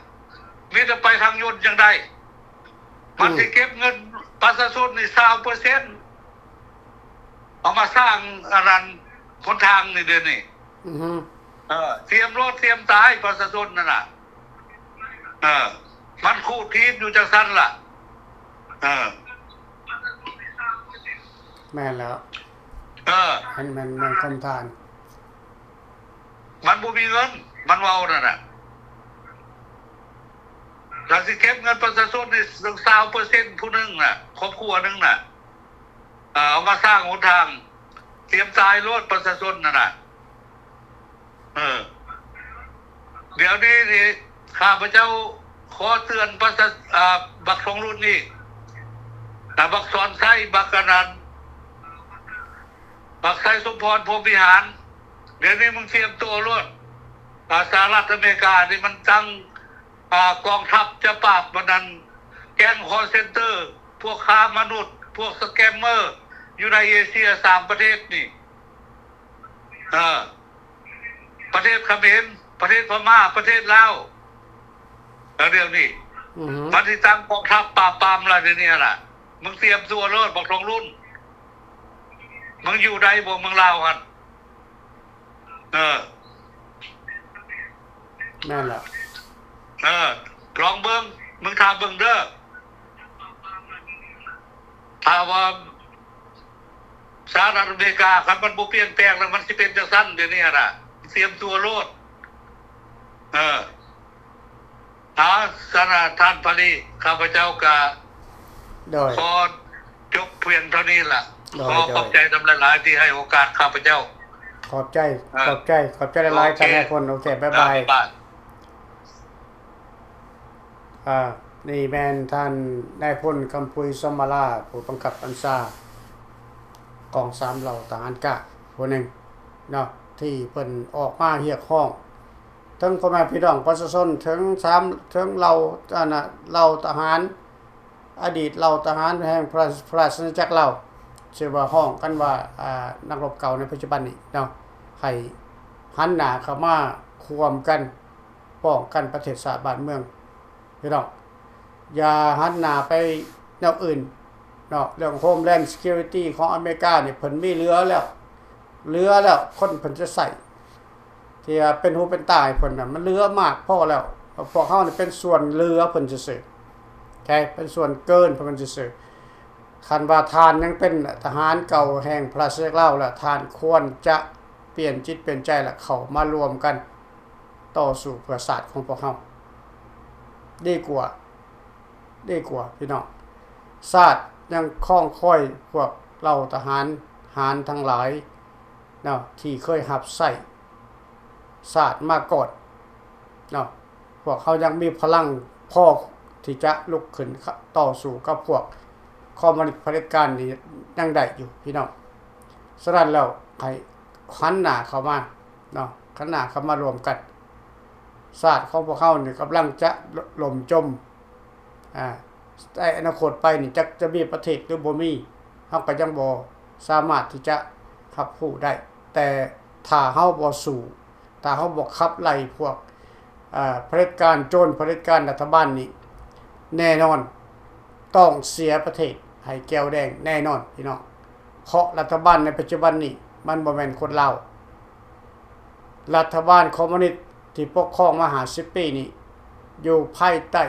ມີແຕ່ໄປທາງຍົນຈັ່ງໄດ້. ມັນ ອືມ ຊິເກັບເງິນປະຊາຊົນນີ້ຊາວເປີເຊັນ ເອົາມາສ້າງອັນນັ້ນ ຫົນທາງນີ້ ດຽວນີ້. ອືຮຶ ເອີ ຕຽມໂລດ ຕຽມຕາຍປະຊາຊົນນັ້ນນະ. ເອີ ມັນຂູດຮີດຢູ່ຈັ່ງຊັ້ນລະ. ເອີ ແມ່ນແລ້ວ. ເອີ ແມ່ນ ແມ່ນ ແມ່ນຄວາມທ່ານ. ມັນບໍ່ມີເງິນ ມັນເວົ້ານັ້ນນະ. ລາວຊິເກັບເງິນປະຊາຊົນນີ້ຊາວເປີເຊັນ ຜູ້ໜຶ່ງນະ ຄອບຄົວໜຶ່ງນະ. ເອົາມາສ້າງຫົນທາງ ຕຽມຕາຍໂລດປະຊາຊົນນັ້ນນະ. ເອີ ດຽວນີ້ນີ້ ຂ້າພະເຈົ້າຂໍເຕືອນປະຊາ ອ່າ ບັກທອງລຸນນີ້ ອ່າ ບັກສອນໄຊ ບັກອັນນັ້ນ ບັກໄຊສົມພອນ ພົມວິຫານ ດຽວນີ້ມຶງຕຽມຕົວໂລດ. ອ່າ ສະຫະລັດອາເມລິການີ້ມັນຕັ້ງ ອ່າ ກອງທັບຈະປາບອັນນັ້ນ ແກ້ງຄໍເຊັນເຕີ ພວກຄ້າມະນຸດ ພວກສະແກມເມີຢູ່ໃນເອເຊຍສາມປະເທດນີ້. ເອີ ປະເທດຂະເໝນ ປະເທດພະມ້າ ປະເທດລາວ ແລ້ວດຽວນີ້ ອືຮຶ ມັນຊິຕັ້ງກອງທັບປາບປາມລະ ດຽວນີ້ນະ. ມຶງຕຽມຕົວໂລດ ບັກທອງລຸນ ມຶງຢູ່ໄດ້ບໍ່ເມືອງລາວຫັ້ນ? ເອີ ແມ່ນລະ. ເອີ ລອງເບິ່ງ ມຶງຖ້າເບິ່ງເດີ ຖ້າວ່າສະຫະລັດອາເມລິກາ ຄັນມັນບໍ່ປ່ຽນແປງແລ້ວ ມັນຊິເປັນຈັ່ງຊັ້ນ ດຽວນີ້ນະ. ຕຽມຕົວໂລດ. ເອີ ເອົາ ຊັ້ນນະ ທ່ານພາລີ ຂ້າພະເຈົ້າກະ ໂດຍ ຂໍຈົບພຽງເທົ່ານີ້ລະ. ໂດຍ ຂໍຂອບໃຈນຳຫຼາຍໆ ທີ່ໃຫ້ໂອກາດຂ້າພະເຈົ້າ. ຂອບໃຈ ເອີ ຂອບໃຈ ຂອບໃຈຫຼາຍໆ ໂອເຄ ທ່ານນາຍພົນ. ໂອເຄ ບາຍບາຍ ບາຍບາຍ. ອ່າ ນີ້ແມ່ນທ່ານນາຍພົນ ຄຳພຸຍ ສົມມາລາ ຜູ້ບັງຄັບບັນຊາກອງສາມເຫຼົ່າທະຫານການຜູ້ໜຶ່ງເນາະ ທີ່ເພິ່ນອອກມາຮຽກຮ້ອງ ເຖິງພໍ່ແມ່ພີ່ນ້ອງປະຊາຊົນ ເຖິງສາມ ເຖິງເຫຼົ່າ ອັນນ່າ ເຫຼົ່າທະຫານ ອະດີດເຫຼົ່າທະຫານແຫ່ງພະ ພະລາຊະອານາຈັກລາວ ທີ່ວ່າຮ້ອງກັນວ່າ ອ່າ ນັກລົບເກົ່າໃນປັດຈຸບັນນີ້ເນາະ ໃຫ້ຫັນໜ້າເຂົ້າມາຮ່ວມກັນປ້ອງກັນປະເທດຊາດບ້ານເມືອງ ພີ່ນ້ອງ. ຢ່າຫັນໜ້າໄປແນວອື່ນເນາະ. ເລື່ອງ Homeland Security ຂອງອາເມລິການີ້ ເພິ່ນມີເຫຼືອແລ້ວ ເຫຼືອແລ້ວ ຄົນເພິ່ນຈະໃຊ້ ທີ່ວ່າເປັນຫູເປັນຕາໃຫ້ເພິ່ນນະ ມັນເຫຼືອມາກພໍແລ້ວ. ພວກເຮົານີ້ເປັນສ່ວນເຫຼືອເພິ່ນຊື່ໆ ແຄ່ເປັນສ່ວນເກີນເພິ່ນຊື່ໆ. ຄັນວ່າທ່ານຍັງເປັນທະຫານເກົ່າແຫ່ງພະລາຊະອານາຈັກລາວ ແລ້ວທ່ານຄວນຈະ ປ່ຽນຈິດປ່ຽນໃຈ ແລະ ເຂົ້າມາລວມກັນຕໍ່ສູ້ເພື່ອຊາດຂອງພວກເຮົາ ດີກວ່າ ດີກວ່າພີ່ນ້ອງ. ຊາດຍັງຄອງຄອຍພວກເຫຼົ່າທະຫານຫານທັງຫຼາຍເນາະ ທີ່ເຄີຍຮັບໃຊ້ຊາດມາກ່ອນເນາະ. ພວກເຮົາຍັງມີພະລັງພໍທີ່ຈະລຸກຂຶ້ນ ຕໍ່ສູ້ກັບພວກຄອມມູນິດຜະເດັດການນີ້ຍັງໄດ້ຢູ່ພີ່ນ້ອງ. ສະນັ້ນແລ້ວ ໃຫ້ຫັນໜ້າເຂົ້າມາເນາະ ຫັນໜ້າເຂົ້າມາລວມກັນ. ຊາດຂອງພວກເຮົານີ້ກຳລັງຈະລົ້ມຈົມ ອາ ໃນອະນາຄົດໄປນີ້ ຈັກຈະມີປະເທດຫຼືບໍ່ມີ ເຮົາກໍຍັງບໍ່ສາມາດທີ່ຈະຮັບຮູ້ໄດ້. ແຕ່ຖ້າເຮົາບໍ່ສູ້ ຖ້າເຮົາບໍ່ຂັບໄລ່ພວກ ອາ ຜະເດັດການ ໂຈນຜະເດັດການລັດຖະບານນີ້ ແນ່ນອນຕ້ອງເສຍປະເທດໃຫ້ແກວແດງແນ່ນອນພີ່ນ້ອງ. ເພາະລັດຖະບານໃນປັດຈຸບັນນີ້ ມັນບໍ່ແມ່ນຄົນລາວ. ລັດຖະບານຄອມມູນິດທີ່ປົກຄອງມາຫ້າສິບປີນີ້ ຢູ່ພາຍໃຕ້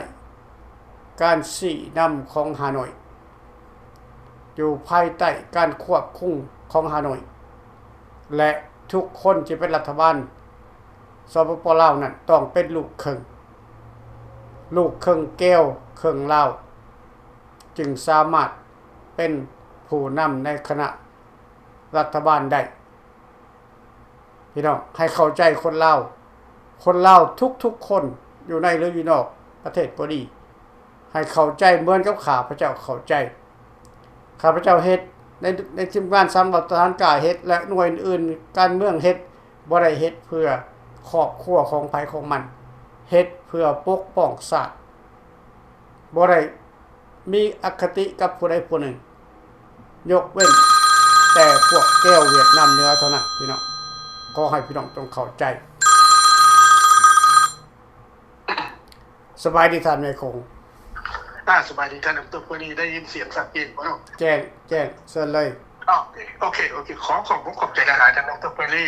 ການຊີ້ນຳຂອງຮ່າໂນ້ຍ, ຢູ່ພາຍໃຕ້ການຄວບຄຸມຂອງຮ່າໂນ້ຍ ແລະ ທຸກຄົນທີ່ເປັນລັດຖະບານ ສປປ ລາວນັ້ນ ຕ້ອງເປັນລູກເຄິ່ງ, ລູກເຄິ່ງແກວເຄິ່ງລາວ ຈຶ່ງສາມາດເປັນຜູ້ນຳໃນຄະນະລັດຖະບານໄດ້. ພີ່ນ້ອງ ໃຫ້ເຂົ້າໃຈຄົນລາວ, ຄົນລາວທຸກໆຄົນ ຢູ່ໃນ ຫຼື ຢູ່ນອກປະເທດກໍດີ ໃຫ້ເຂົ້າໃຈເໝືອນກັບຂ້າພະເຈົ້າເຂົ້າໃຈ. ຂ້າພະເຈົ້າເຮັດ ໃນ ໃນທີມງານສາມເຫຼົ່າທະຫານກ້າເຮັດ ແລະ ໜ່ວຍອື່ນໆ ການເມືອງເຮັດ ບໍ່ໄດ້ເຮັດເພື່ອຄອບຄົວຂອງໃຜຂອງມັນ, ເຮັດເພື່ອປົກປ້ອງຊາດ, ບໍ່ໄດ້ມີອະຄະຕິກັບຜູ້ໃດຜູ້ໜຶ່ງ ຍົກເວັ້ນແຕ່ພວກແກວຫວຽດນາມເໜືອເທົ່ານັ້ນ ພີ່ນ້ອງ. ຂໍໃຫ້ພີ່ນ້ອງຈົ່ງເຂົ້າໃຈ. ສະບາຍດີທ່ານນາຍຂົງ. ອາ ສະບາຍດີທ່ານດອກເຕີ ເປີລີ ໄດ້ຍິນສຽງຊັດເຈນບໍ່ເນາະ? ແຈ້ງ ແຈ້ງ ເຊີນເລີຍ. ໂອເຄ ໂອເຄ ໂອເຄ ຂໍຂອບອົກຂອບໃຈຫຼາຍໆ ທ່ານດອກເຕີ ເປີລີ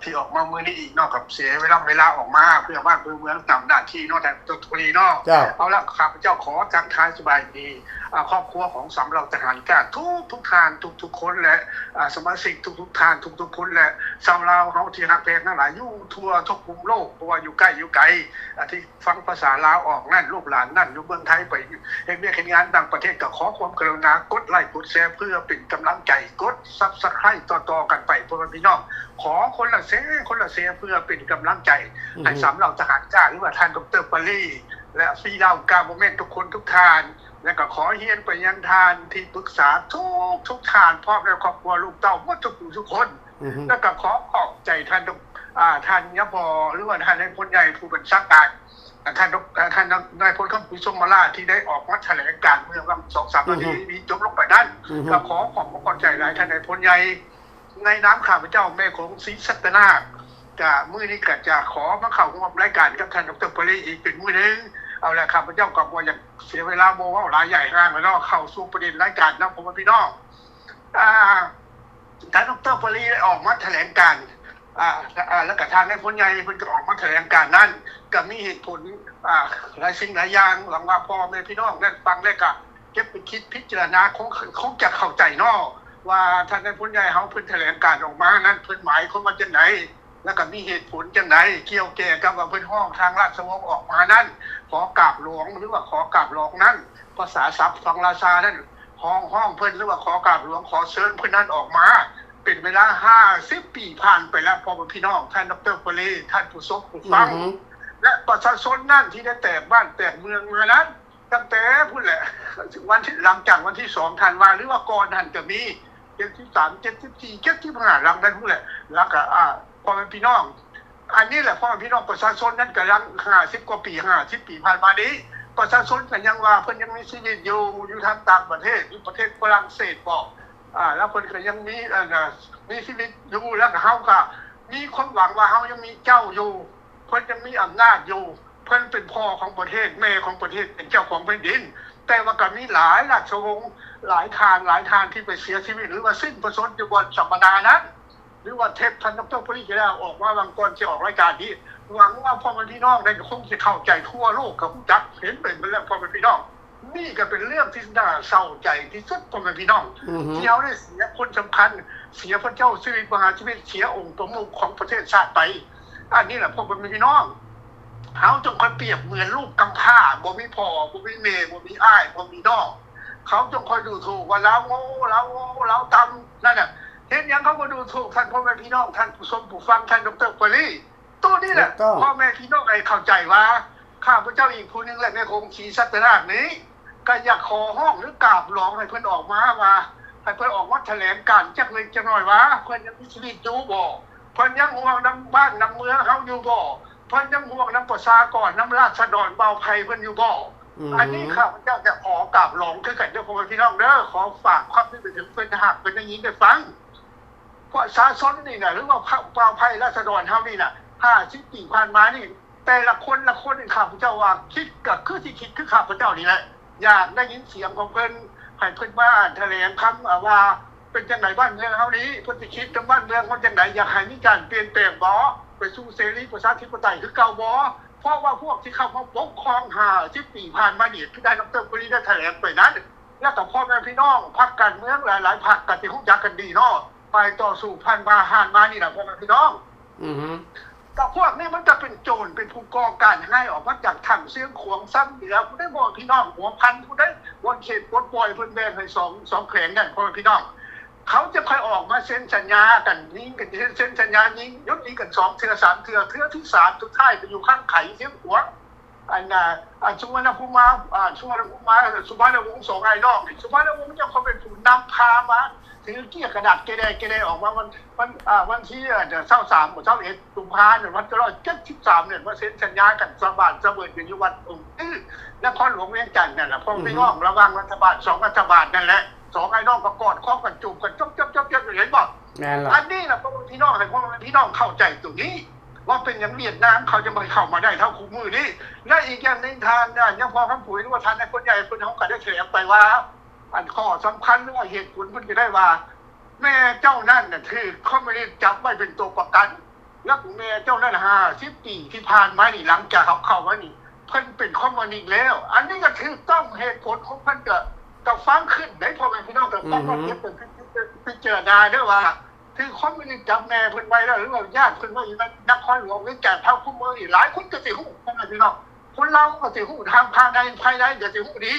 ທີ່ອອກມາມື້ນີ້ອີກເນາະ ກັບເສຍເວລາ ເວລາອອກມາເພື່ອບ້ານເພື່ອເມືອງຕາມໜ້າທີ່ເນາະ ທ່ານດອກເຕີ ເປີລີເນາະ. ເຈົ້າ ເອົາລະ ຂ້າພະເຈົ້າຂໍທັກທາຍສະບາຍດີ ອາ ຄອບຄົວຂອງສາມເຫຼົ່າທະຫານກ້າທຸກໆທ່ານ ທຸກໆຄົນ ແລະ ອາ ສະມາຊິກທຸກໆທ່ານ ທຸກໆຄົນ ແລະ ຊາວລາວເຮົາທີ່ຮັກແພງທັງຫຼາຍ ຢູ່ທົ່ວທຸກມຸມໂລກ ບໍ່ວ່າຢູ່ໃກ້ຢູ່ໄກ ອາ ທີ່ ຟັງພາສາລາວອອກນັ້ນ ລູກຫຼານນັ້ນຢູ່ເມືອງໄທ ໄປເຮັດວຽກເຮັດງານຕ່າງປະເທດ ກໍຂໍຄວາມກະລຸນາກົດໄລກົດແຊ ເພື່ອເປັນກຳລັງໃຈ, ກົດ Subscribe ຕໍ່ໆກັນໄປ ພໍ່ແມ່ພີ່ນ້ອງ. ຂໍຄົນລະແຊ ຄົນລະແຊ ເພື່ອເປັນກຳລັງໃຈ ອືຮຶ ໃຫ້ສາມເຫຼົ່າທະຫານກ້າ ຫຼືວ່າທ່ານດອກເຕີ ປາລີ ແລະ ຟຣີດາວ ກາເວີນເມັນ ທຸກຄົນທຸກທ່ານ. ແລະ ກໍຂໍຮຽນໄປຍັງທ່ານທີ່ປຶກສາທຸກໆທ່ານ ພ້ອມດ້ວຍຄອບຄົວລູກເຕົ້າໝົດທຸກຜູ້ທຸກຄົນ. ອືຮຶ ແລ້ວກໍຂໍຂອບໃຈທ່ານ ອາ ທ່ານຍາພໍ່ ຫຼືວ່າທ່ານນາຍພົນໃຫຍ່ຜູ້ບັນຊາການ ອາ ທ່ານ ອາ ທ່ານນາຍພົນຄຳພີສົມມາລາ ທີ່ໄດ້ອອກມາຖະແຫຼງການເມື່ອຫວ່າງສອງສາມນາທີ ອືຮຶ ນີ້ຈົບລົງໄປນັ້ນ. ອືຮຶ ກໍຂໍຂອບພະຄຸນຂອບໃຈຫຼາຍທ່ານນາຍພົນໃຫຍ່ ໃນນາມຂ້າພະເຈົ້າແມ່ຂົງ ສີສັດຕະນາກ ກະມື້ນີ້ກະຈະຂໍມາເຂົ້າຮ່ວມລາຍການກັບທ່ານດອກເຕີ ປາລີ ອີກເປັນມື້ໜຶ່ງ. ເອົາລະ ຂ້າພະເຈົ້າກໍບໍ່ຢາກເສຍເວລາ ບໍ່ເວົ້າຫຼາຍໃຫຍ່ຫ່າງແລ້ວເນາະ ເຂົ້າສູ່ປະເດັນລາຍການເນາະ ພໍ່ແມ່ພີ່ນ້ອງ. ອາ ທ່ານດອກເຕີ ປາລີ ໄດ້ອອກມາຖະແຫຼງການ ອາ ອາ ແລ້ວກະທ່ານນາຍພົນໃຫຍ່ເພິ່ນກໍອອກມາຖະແຫຼງການນັ້ນ ກໍມີເຫດຜົນ ອາ ຫຼາຍສິ່ງຫຼາຍຢ່າງ. ຫວັງວ່າພໍ່ແມ່ພີ່ນ້ອງນັ້ນຟັງແລ້ວກະເກັບໄປຄິດພິຈາລະນາ ຄົງ ຄົງຈະເຂົ້າໃຈເນາະ ວ່າທ່ານນາຍພົນໃຫຍ່ເຮົາເພິ່ນຖະແຫຼງການອອກມານັ້ນ ເພິ່ນໝາຍຄວາມວ່າຈັ່ງໃດ ແລ້ວກະມີເຫດຜົນຈັ່ງໃດ ກ່ຽວແກ່ກັບວ່າເພິ່ນຮ້ອງທາງລາຊະວົງອອກມານັ້ນ ຂໍກາບຫຼວງ ຫຼືວ່າຂໍກາບຫຼອງນັ້ນ ພາສາສັບຝັ່ງລາຊານັ້ນ ຮ້ອງ ຮ້ອງເພິ່ນ ຫຼືວ່າຂໍກາບຫຼວງ ຂໍເຊີນເພິ່ນນັ້ນອອກມາ ເປັນເວລາຫ້າສິບປີຜ່ານໄປແລ້ວ ພໍ່ແມ່ພີ່ນ້ອງ ທ່ານດອກເຕີ ປາລີ ທ່ານຜູ້ຊົມຜູ້ຟັງ ອືຮຶ ແລະ ປະຊາຊົນນັ້ນທີ່ໄດ້ແຕກບ້ານແຕກເມືອງມານັ້ນ ຕັ້ງແຕ່ພຸ້ນແຫຼະ ວັນທີ ຫຼັງຈາກວັນທີສອງທັນວາ ຫຼືວ່າກ່ອນຫັ້ນກໍມີ ເຈັດສິບສາມ ເຈັດສິບສີ່ ເຈັດສິບຫ້າ ຫຼັງນັ້ນພຸ້ນແຫຼະ ແລ້ວກໍ ອາ ພໍ່ແມ່ພີ່ນ້ອງ ອັນນີ້ແຫຼະ ພໍ່ແມ່ພີ່ນ້ອງປະຊາຊົນນັ້ນກຳລັງ ຫ້າສິບກວ່າປີ ຫ້າສິບປີຜ່ານມານີ້ ປະຊາຊົນກໍຍັງວ່າເພິ່ນຍັງມີຊີວິດຢູ່ ຢູ່ທາງຕ່າງປະເທດ ຢູ່ປະເທດຝຣັ່ງເສດບໍ ອາ ແລ້ວເພິ່ນກໍຍັງມີ ອັນ ອາ ມີຊີວິດຢູ່ ແລ້ວກໍເຮົາກໍມີຄວາມຫວັງວ່າເຮົາຍັງມີເຈົ້າຢູ່ ເພິ່ນຍັງມີອຳນາດຢູ່ ເພິ່ນເປັນພໍ່ຂອງປະເທດ ແມ່ຂອງປະເທດ ເປັນເຈົ້າຂອງແຜ່ນດິນ ແຕ່ວ່າກໍມີຫຼາຍລາຊະວົງ ຫຼາຍທ່ານ ຫຼາຍທ່ານທີ່ໄປເສຍຊີວິດ ຫຼືວ່າສິ້ນພະຊົນຢູ່ບ່ອນສຳມະນານັ້ນ ຫຼືວ່າເທບທ່ານດອກເຕີ ປະລິດ ກໍໄດ້ອອກມາຫວ່າງກ່ອນຊິອອກລາຍການນີ້ ຫວັງວ່າພໍ່ແມ່ພີ່ນ້ອງໄດ້ຄົງຊິເຂົ້າໃຈທົ່ວໂລກ ກໍຮູ້ຈັກເຫັນໄປໝົດແລ້ວ ພໍ່ແມ່ພີ່ນ້ອງ. ນີ້ກໍເປັນເລື່ອງທີ່ໜ້າເສົ້າໃຈທີ່ສຸດ ພໍ່ແມ່ພີ່ນ້ອງ ອືຮຶ ທີ່ເຮົາໄດ້ເສຍຄົນສຳຄັນ, ເສຍພະເຈົ້າສະຫວັດ ມະຫາຊາລີ, ເສຍອົງປະມຸກຂອງປະເທດຊາດໄປ. ອັນນີ້ລະ ພໍ່ແມ່ພີ່ນ້ອງ ເຮົາຈົ່ງຄ່ອຍປຽບເໝືອນລູກກຳພ້າ ບໍ່ມີພໍ່ ບໍ່ມີແມ່ ບໍ່ມີອ້າຍ ບໍ່ມີນ້ອງ. ເຂົາຈົ່ງຄ່ອຍດູຖູກວ່າລາວໂງ່ ລາວໂງ່ ລາວຕ່ຳ ນັ້ນນະ. ເຮັດຫຍັງເຂົາບໍ່ດູຖູກ ທ່ານພໍ່ແມ່ພີ່ນ້ອງ ທ່ານຜູ້ຊົມຜູ້ຟັງ ທ່ານ ດຣ. ປາຣີ? ໂຕນີ້ແຫຼະ ຖືກຕ້ອງ ພໍ່ແມ່ພີ່ນ້ອງໃຫ້ເຂົ້າໃຈວ່າ ຂ້າພະເຈົ້າອີກຜູ້ໜຶ່ງ ແລະ ແມ່ຄົງສີສັດຕະນາກນີ້ ກໍຢາກຂໍຮ້ອງ ຫຼື ກາບຮ້ອງໃຫ້ເພິ່ນອອກມາວ່າ ໃຫ້ເພິ່ນອອກມາຖະແຫຼງການຈັກເລັກຈັກນ້ອຍວ່າ ເພິ່ນຍັງມີຊີວິດຢູ່ບໍ່? ເພິ່ນຍັງຫ່ວງນຳບ້ານນຳເມືອງເຮົາຢູ່ບໍ່? ເພິ່ນຍັງຫ່ວງນຳປະຊາກອນ ນຳລາຊະດອນເຜົ່າໄພເພິ່ນຢູ່ບໍ່? ອືມ ອັນນີ້ຂ້າພະເຈົ້າຈະຂໍກາບຮ້ອງຄືກັນເດີ ພໍ່ແມ່ພີ່ນ້ອງເດີ. ຂໍຝາກຄວາມເປັນໄປເຖິງເພິ່ນ ຖ້າຫາກເພິ່ນໄດ້ຍິນໄດ້ຟັງ. ປະຊາຊົນນີ້ນະ ຫຼືວ່າເຜົ່າ ເຜົ່າໄພລາຊະດອນເຮົານີ້ນະ ຫ້າສິບປີຜ່ານມານີ້ ແຕ່ລະຄົນລະຄົນນີ້ ຂ້າພະເຈົ້າວ່າຄິດກໍຄືຊິຄິດຄືຂ້າພະເຈົ້ານີ້ແຫຼະ ຢາກໄດ້ຍິນສຽງຂອງເພິ່ນ ໃຫ້ເພິ່ນມາຖະແຫຼງຄຳ ອາ ວ່າເປັນຈັ່ງໃດບ້ານເມືອງເຮົານີ້ ເພິ່ນຊິຄິດນຳບ້ານເມືອງເຮົາຈັ່ງໃດ ຢາກໃຫ້ມີການປ່ຽນແປງບໍ່ ໄປສູ່ເສລີປະຊາທິປະໄຕຄືເກົ່າບໍ່? ເພາະວ່າພວກທີ່ເຂົ້າມາປົກຄອງຫ້າສິບປີຜ່ານມານີ້ ຄືທ່ານ ດຣ. ປາຣີ ໄດ້ຖະແຫຼງໄປນັ້ນ ແລ້ວກໍພໍ່ແມ່ພີ່ນ້ອງພັກການເມືອງຫຼາຍໆພັກກໍຊິຮູ້ຈັກກັນດີເນາະ ໄປຕໍ່ສູ້ຜ່ານມາ ຜ່ານມານີ້ນະ ພໍ່ແມ່ພີ່ນ້ອງ. ອືຮຶ ກໍພວກນີ້ມັນກໍເປັນໂຈນ ເປັນຜູ້ກໍ່ການຮ້າຍອອກມາຈາກຖ້ຳຊຽງຂວາງ ຊຳເໜືອ ຜູ້ໃດບໍ່ ພີ່ນ້ອງ ຫົວພັນ ຜູ້ໃດ ບ່ອນເຂດປົດປ່ອຍ ເພິ່ນແບ່ງໃຫ້ສອງ ສອງແຂວງນັ້ນ ພໍ່ແມ່ພີ່ນ້ອງ. ເຂົາຈະຄ່ອຍອອກມາເຊັນສັນຍາກັນ ຍິງກັນ ເຊັນ ເຊັນສັນຍາຍິງ ຢຸດຍິງກັນສອງເທື່ອ ສາມເທື່ອ ເທື່ອທີສາມ ສຸດທ້າຍໄປຢູ່ຄັງໄຂຊຽງຂວາງ. ອັນນ່າ ອັນສຸວັນນະພູມາ ອາ ສຸວັນນະພູມາ ສຸພານຸວົງ ສອງອ້າຍນ້ອງນີ້ ສຸພານຸວົງເຈົ້າເຂົາເປັນຜູ້ນຳພາມາ ຖືເກ້ຍກະດາດເກແດເກແດອອກມາ ວັນ ວັນ ອາ ວັນທີ ອາ ຊາວສາມ ຊາວເອັດ ກຸມພາ ວັນເກົ້າຮ້ອຍເຈັດສິບສາມ ມາເຊັນສັນຍາກັນ ສະບານສະເບີດກັນຢູ່ວັດອົງຕື້ ນະຄອນຫຼວງວຽງຈັນນັ້ນລະ ພໍ່ແມ່ພີ່ນ້ອງ ລະຫວ່າງລັດຖະບານ ສອງລັດຖະບານນັ້ນແຫຼະ ສອງອ້າຍນ້ອງກໍກອດຄໍກັນ ຈູບກັນ ຈົບໆໆ ເຫັນບໍ່? ແມ່ນລະ ອັນນີ້ລະ ພໍ່ແມ່ພີ່ນ້ອງ ໃຫ້ພໍ່ແມ່ພີ່ນ້ອງເຂົ້າໃຈຕົງນີ້ ວ່າເປັນຫຍັງຫວຽດນາມເຂົາຈະບໍ່ໃຫ້ເຂົ້າມາໄດ້ເທົ່າຄູ່ມື້ນີ້. ແລະ ອີກຢ່າງໜຶ່ງ ທ່ານ ອາ ຍັງພໍຄຳຜຸຍ ຫຼືວ່າທ່ານນາຍພົນໃຫຍ່ເພິ່ນ ເຮົາກໍໄດ້ຖະແຫຼງໄປວ່າ ອັນຂໍ້ສຳຄັນ ຫຼືວ່າເຫດຜົນເພິ່ນກໍໄດ້ວ່າ ແມ່ເຈົ້ານັ້ນນະຖືກຄອມມູນິດຈັບໄວ້ເປັນຕົວປະກັນ ແລ້ວແມ່ເຈົ້ານັ້ນ ຫ້າສິບປີທີ່ຜ່ານມານີ້ ຫຼັງຈາກເຮົາເຂົ້າມານີ້ ເພິ່ນເປັນຄອມມູນິດແລ້ວ. ອັນນີ້ກໍຖືກຕ້ອງ ເຫດຜົນຂອງເພິ່ນ ກໍ ກໍຟັງຂຶ້ນໄດ໋ ພໍ່ແມ່ພີ່ນ້ອງ ກໍຟັງ ອືຮຶ ມາເກັບໄປພິ ພິ ພິຈາລະນາເດີວ່າ ຖືກຄອມມູນິດຈັບແມ່ເພິ່ນໄວ້ແລ້ວ ຫຼືວ່າຍາດເພິ່ນໄວ້ຢູ່ໃນນະຄອນຫຼວງວຽງຈັນ ເຮົາຄູ່ມື້ນີ້ຫຼາຍຄົນກໍຊິຮູ້ ພໍ່ແມ່ພີ່ນ້ອງ ຄົນລາວກໍຊິຮູ້ ທາງພາຍໃນ ພາຍໃນກໍຊິຮູ້ດີ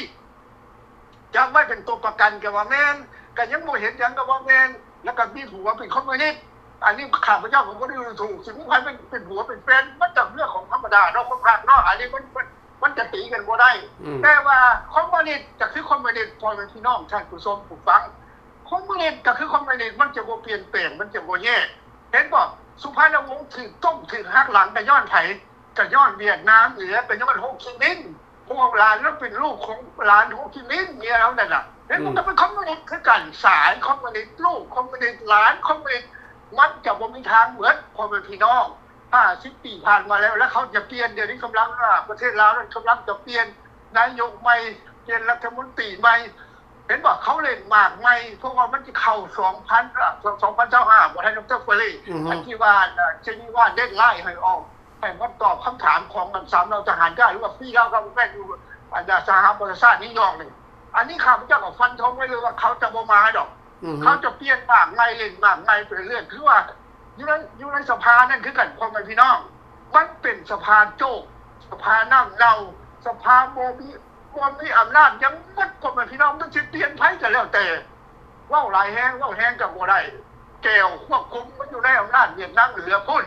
ຈັບໄວ້ເປັນຕົວປະກັນກໍວ່າແມ່ນ ກໍຍັງບໍ່ເຮັດຫຍັງກໍວ່າແມ່ນ ແລ້ວກໍມີຜົວເປັນຄອມມູນິດ. ອັນນີ້ຂ້າພະເຈົ້າກໍບໍ່ໄດ້ດູຖູກ ຊິມີໃຜເປັນ ເປັນຜົວເປັນແຟນ ມັນກໍເລື່ອງຂອງທຳມະດາເນາະ ຄວາມຮັກເນາະ ອັນນີ້ມັນ ມັນ ມັນກໍຕີກັນບໍ່ໄດ້. ອືມ ແຕ່ວ່າຄອມມູນິດກໍຄືຄອມມູນິດ ພໍ່ແມ່ພີ່ນ້ອງ ທ່ານຜູ້ຊົມຜູ້ຟັງ ຄອມມູນິດກໍຄືຄອມມູນິດ ມັນຈະບໍ່ປ່ຽນແປງ ມັນຈະບໍ່ແຍກ. ເຫັນບໍ່? ສຸພານຸວົງຖືກຕົ້ມ ຖືກຫັກຫຼັງກໍຍ້ອນໃຜ? ກໍຍ້ອນຫວຽດນາມເໜືອ ກໍຍ້ອນໂຮຈິມິນ ພວກຫຼານລາວເປັນລູກຂອງຫຼານໂຮຈິມິນ ເມຍລາວນັ້ນນະ. ເຫັນບໍ່? ອືມ ກໍເປັນຄອມມູນິດຄືກັນ ສາຍຄອມມູນິດ ລູກຄອມມູນິດ ຫຼານຄອມມູນິດ ມັນຈະບໍ່ມີທາງເໝິດ ພໍ່ແມ່ພີ່ນ້ອງ. ຫ້າສິບປີຜ່ານມາແລ້ວ ແລ້ວເຂົາຈະປ່ຽນ ດຽວນີ້ກຳລັງ ອາ ປະເທດລາວນັ້ນກຳລັງຈະປ່ຽນນາຍົກໃໝ່ ປ່ຽນລັດຖະມົນຕີໃໝ່. ເຫັນບໍ່? ເຂົາເລັ່ງໝາກໃໝ່ ເພາະວ່າມັນຈະເຂົ້າສອງພັນ ອາ ສອງພັນຊາວຫ້າ ບໍ່ທັນ ດຣ. ປາຣີ ອືຮຶ ອັນທີ່ວ່າ ອາ ເຈນີວາ ເດດໄລນ໌ ໃຫ້ອອກ ໃຫ້ມາຕອບຄຳຖາມຂອງ ອັນ ສາມເຫຼົ່າທະຫານການ ຫຼືວ່າ Federal Government ຢູ່ ອັນ ສະຫະປະຊາຊາດ ນິວຢອກນີ້. ອັນນີ້ຂ້າພະເຈົ້າກໍຟັນທອງໄວ້ເລີຍວ່າ ເຂົາຈະບໍ່ມາດອກ. ອືຮຶ ເຂົາຈະປ່ຽນໝາກໃໝ່ ເລັ່ງໝາກໃໝ່ໄປເລື້ອຍ ຄືວ່າ ຢູ່ໃນ ຢູ່ໃນສະພານັ້ນຄືກັນ ພໍ່ແມ່ພີ່ນ້ອງ ມັນເປັນສະພາໂຈກ ສະພານ້ຳເນົ່າ ສະພາບໍ່ມີ ບໍ່ມີອຳນາດຫຍັງໝົດ ພໍ່ແມ່ພີ່ນ້ອງ ມັນຊິປ່ຽນໃຜກໍແລ້ວແຕ່. ເວົ້າຫຼາຍແຮງ ເວົ້າແຮງກໍບໍ່ໄດ້ ແກວຄວບຄຸມ ມັນຢູ່ໃນອຳນາດຫວຽດນາມເໜືອພຸ້ນ.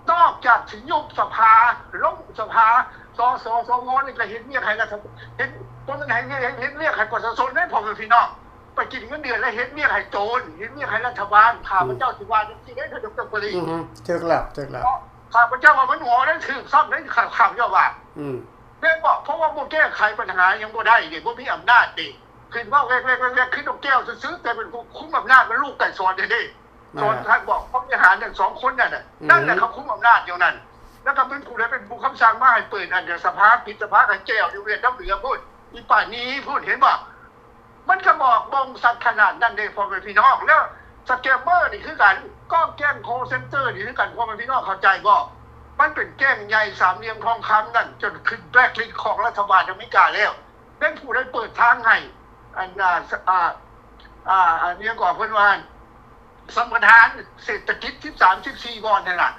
ນອກຈາກຊິຍຸບສະພາ ລົ້ມສະພາ ສສ ສວ ນີ້ກໍເຮັດວຽກໃຫ້ລັດຖະ ເຮັດ ບໍ່ແມ່ນໃຫ້ວຽກ ເຮັດວຽກໃຫ້ປະຊາຊົນເດ້ ພໍ່ແມ່ພີ່ນ້ອງ ໄປກິນເງິນເດືອນ ແລະ ເຮັດວຽກໃຫ້ໂຈນ ເຮັດວຽກໃຫ້ລັດຖະບານ. ຂ້າພະເຈົ້າ ອືມ ຊິວ່າຈັ່ງຊີ້ເດ້ ດຣ. ປາຣີ ອືຮຶ ຖືກແລ້ວ ຖືກແລ້ວ. ເພາະຂ້າພະເຈົ້າວ່າມັນໂຫດ ຖືກຊ້ຳໃດ ຂ້າພະເຈົ້າວ່າ. ອືມ ແມ່ນບໍ່? ເພາະວ່າບໍ່ແກ້ໄຂບັນຫາຫຍັງບໍ່ໄດ້ເດ້ ບໍ່ມີອຳນາດເດ້ ຂຶ້ນເວົ້າແວກໆໆ ຄືນົກແກ້ວຊື່ໆ ແຕ່ເປັນຜູ້ຄຸມອຳນາດ ມັນລູກໄກສອນເດ້ ສອນ ແມ່ນ ທ່ານບອກ ເຂົາມີທະຫານທັງສອງຄົນນັ້ນນະ ອືມ ນັ້ນແຫຼະ ເຂົາຄຸມອຳນາດຢູ່ນັ້ນ. ແລ້ວກໍເປັນຜູ້ໃດເປັນຜູ້ຄຳສັ່ງມາໃຫ້ເປີດ ອັນ ສະພາ ປິດສະພາ ໃຫ້ແກ້ວຢູ່ຫວຽດນາມເໜືອພຸ້ນ ອີປານີພຸ້ນ ເຫັນບໍ່? ມັນກໍບອກບົ່ງຊັດຂະໜາດນັ້ນເດ້ ພໍ່ແມ່ພີ່ນ້ອງ. ແລ້ວສະແກມເມີນີ້ຄືກັນ ກໍແກ້ງຄໍເຊັນເຕີນີ້ຄືກັນ ພໍ່ແມ່ພີ່ນ້ອງເຂົ້າໃຈບໍ່? ມັນເປັນແກ້ງໃຫຍ່ສາມຫຼ່ຽມທອງຄຳນັ້ນ ຈົນຂຶ້ນແບລັກລິດຂອງລັດຖະບານອາເມລິກາແລ້ວ. ເປັນຜູ້ໄດ້ເປີດທາງໃຫ້ ອັນ ອ່າ ອ່າ ອ່າ ອັນນີ້ກໍເພິ່ນວ່າ ສຳປະທານເສດຖະກິດສິບສາມ ສິບສີ່ບ່ອນນັ້ນນະ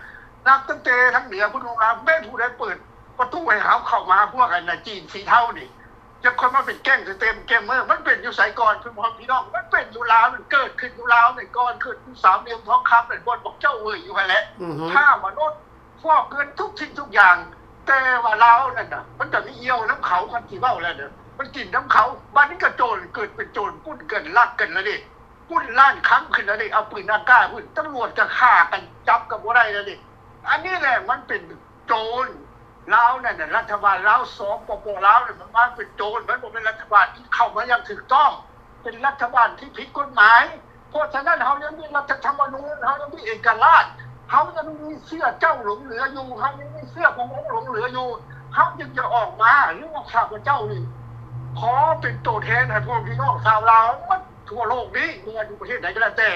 ນັບຕັ້ງແຕ່ທາງເໜືອພຸ້ນລົງມາ ແມ່ນຜູ້ໃດເປີດປະຕູໃຫ້ເຮົາເຂົ້າມາ ພວກອັນນ່າ ຈີນສີເທົານີ້ ຈັກຄ່ອຍມາເປັນແກ້ງສະເຕັມເກມເມີ. ມັນເປັນຢູ່ໃສກ່ອນ ພີ່ນ້ອງ ມັນເປັນຢູ່ລາວ ມັນເກີດຂຶ້ນຢູ່ລາວນີ້ກ່ອນ ເກີດຢູ່ສາມຫຼ່ຽມທອງຄຳນັ້ນ ບ່ອນພວກເຈົ້າເວີ້ຍຢູ່ຫັ້ນແຫຼະ ອືຮຶ ຄ້າມະນຸດ ຟອກເງິນທຸກສິ່ງທຸກຢ່າງ. ແຕ່ວ່າລາວນັ້ນນະ ມັນກໍມີອ່ຽວນຳເຂົາ ຄັນຊິເວົ້າແລ້ວເດີ ມັນກິນນຳເຂົາ. ບາດນີ້ກໍໂຈນ ເກີດເປັນໂຈນ ປຸ້ນກັນ ລັກກັນແລ້ວເດ້ ປຸ້ນຮ້ານຄຳຂຶ້ນແລ້ວເດ້ ເອົາປືນອາກາດພຸ້ນ ຕຳຫຼວດກໍຂ້າກັນ ຈັບກໍບໍ່ໄດ້ແລ້ວເດ້. ອັນນີ້ແຫຼະມັນເປັນໂຈນ ລາວນັ້ນນະ ລັດຖະບານລາວ ສປປ ລາວນັ້ນ ມັນມາເປັນໂຈນ ມັນບໍ່ແມ່ນລັດຖະບານທີ່ເຂົ້າມາຢ່າງຖືກຕ້ອງ ເປັນລັດຖະບານທີ່ຜິດກົດໝາຍ. ເພາະສະນັ້ນ ເຮົາຍັງມີລັດຖະທຳມະນູນ ເຮົາຍັງມີເອກະລາດ ເຮົາຍັງມີເຊື້ອເຈົ້າຫຼົງເຫຼືອຢູ່ ເຮົາຍັງມີເຊື້ອພະວົງຫຼົງເຫຼືອຢູ່ ເຮົາຈຶ່ງຈະອອກມາ. ຫຼືວ່າຂ້າພະເຈົ້ານີ້ ຂໍເປັນໂຕແທນໃຫ້ພໍ່ແມ່ພີ່ນ້ອງຊາວລາວໝົດທົ່ວໂລກນີ້ ບໍ່ວ່າຢູ່ປະເທດໃດກໍແລ້ວແຕ່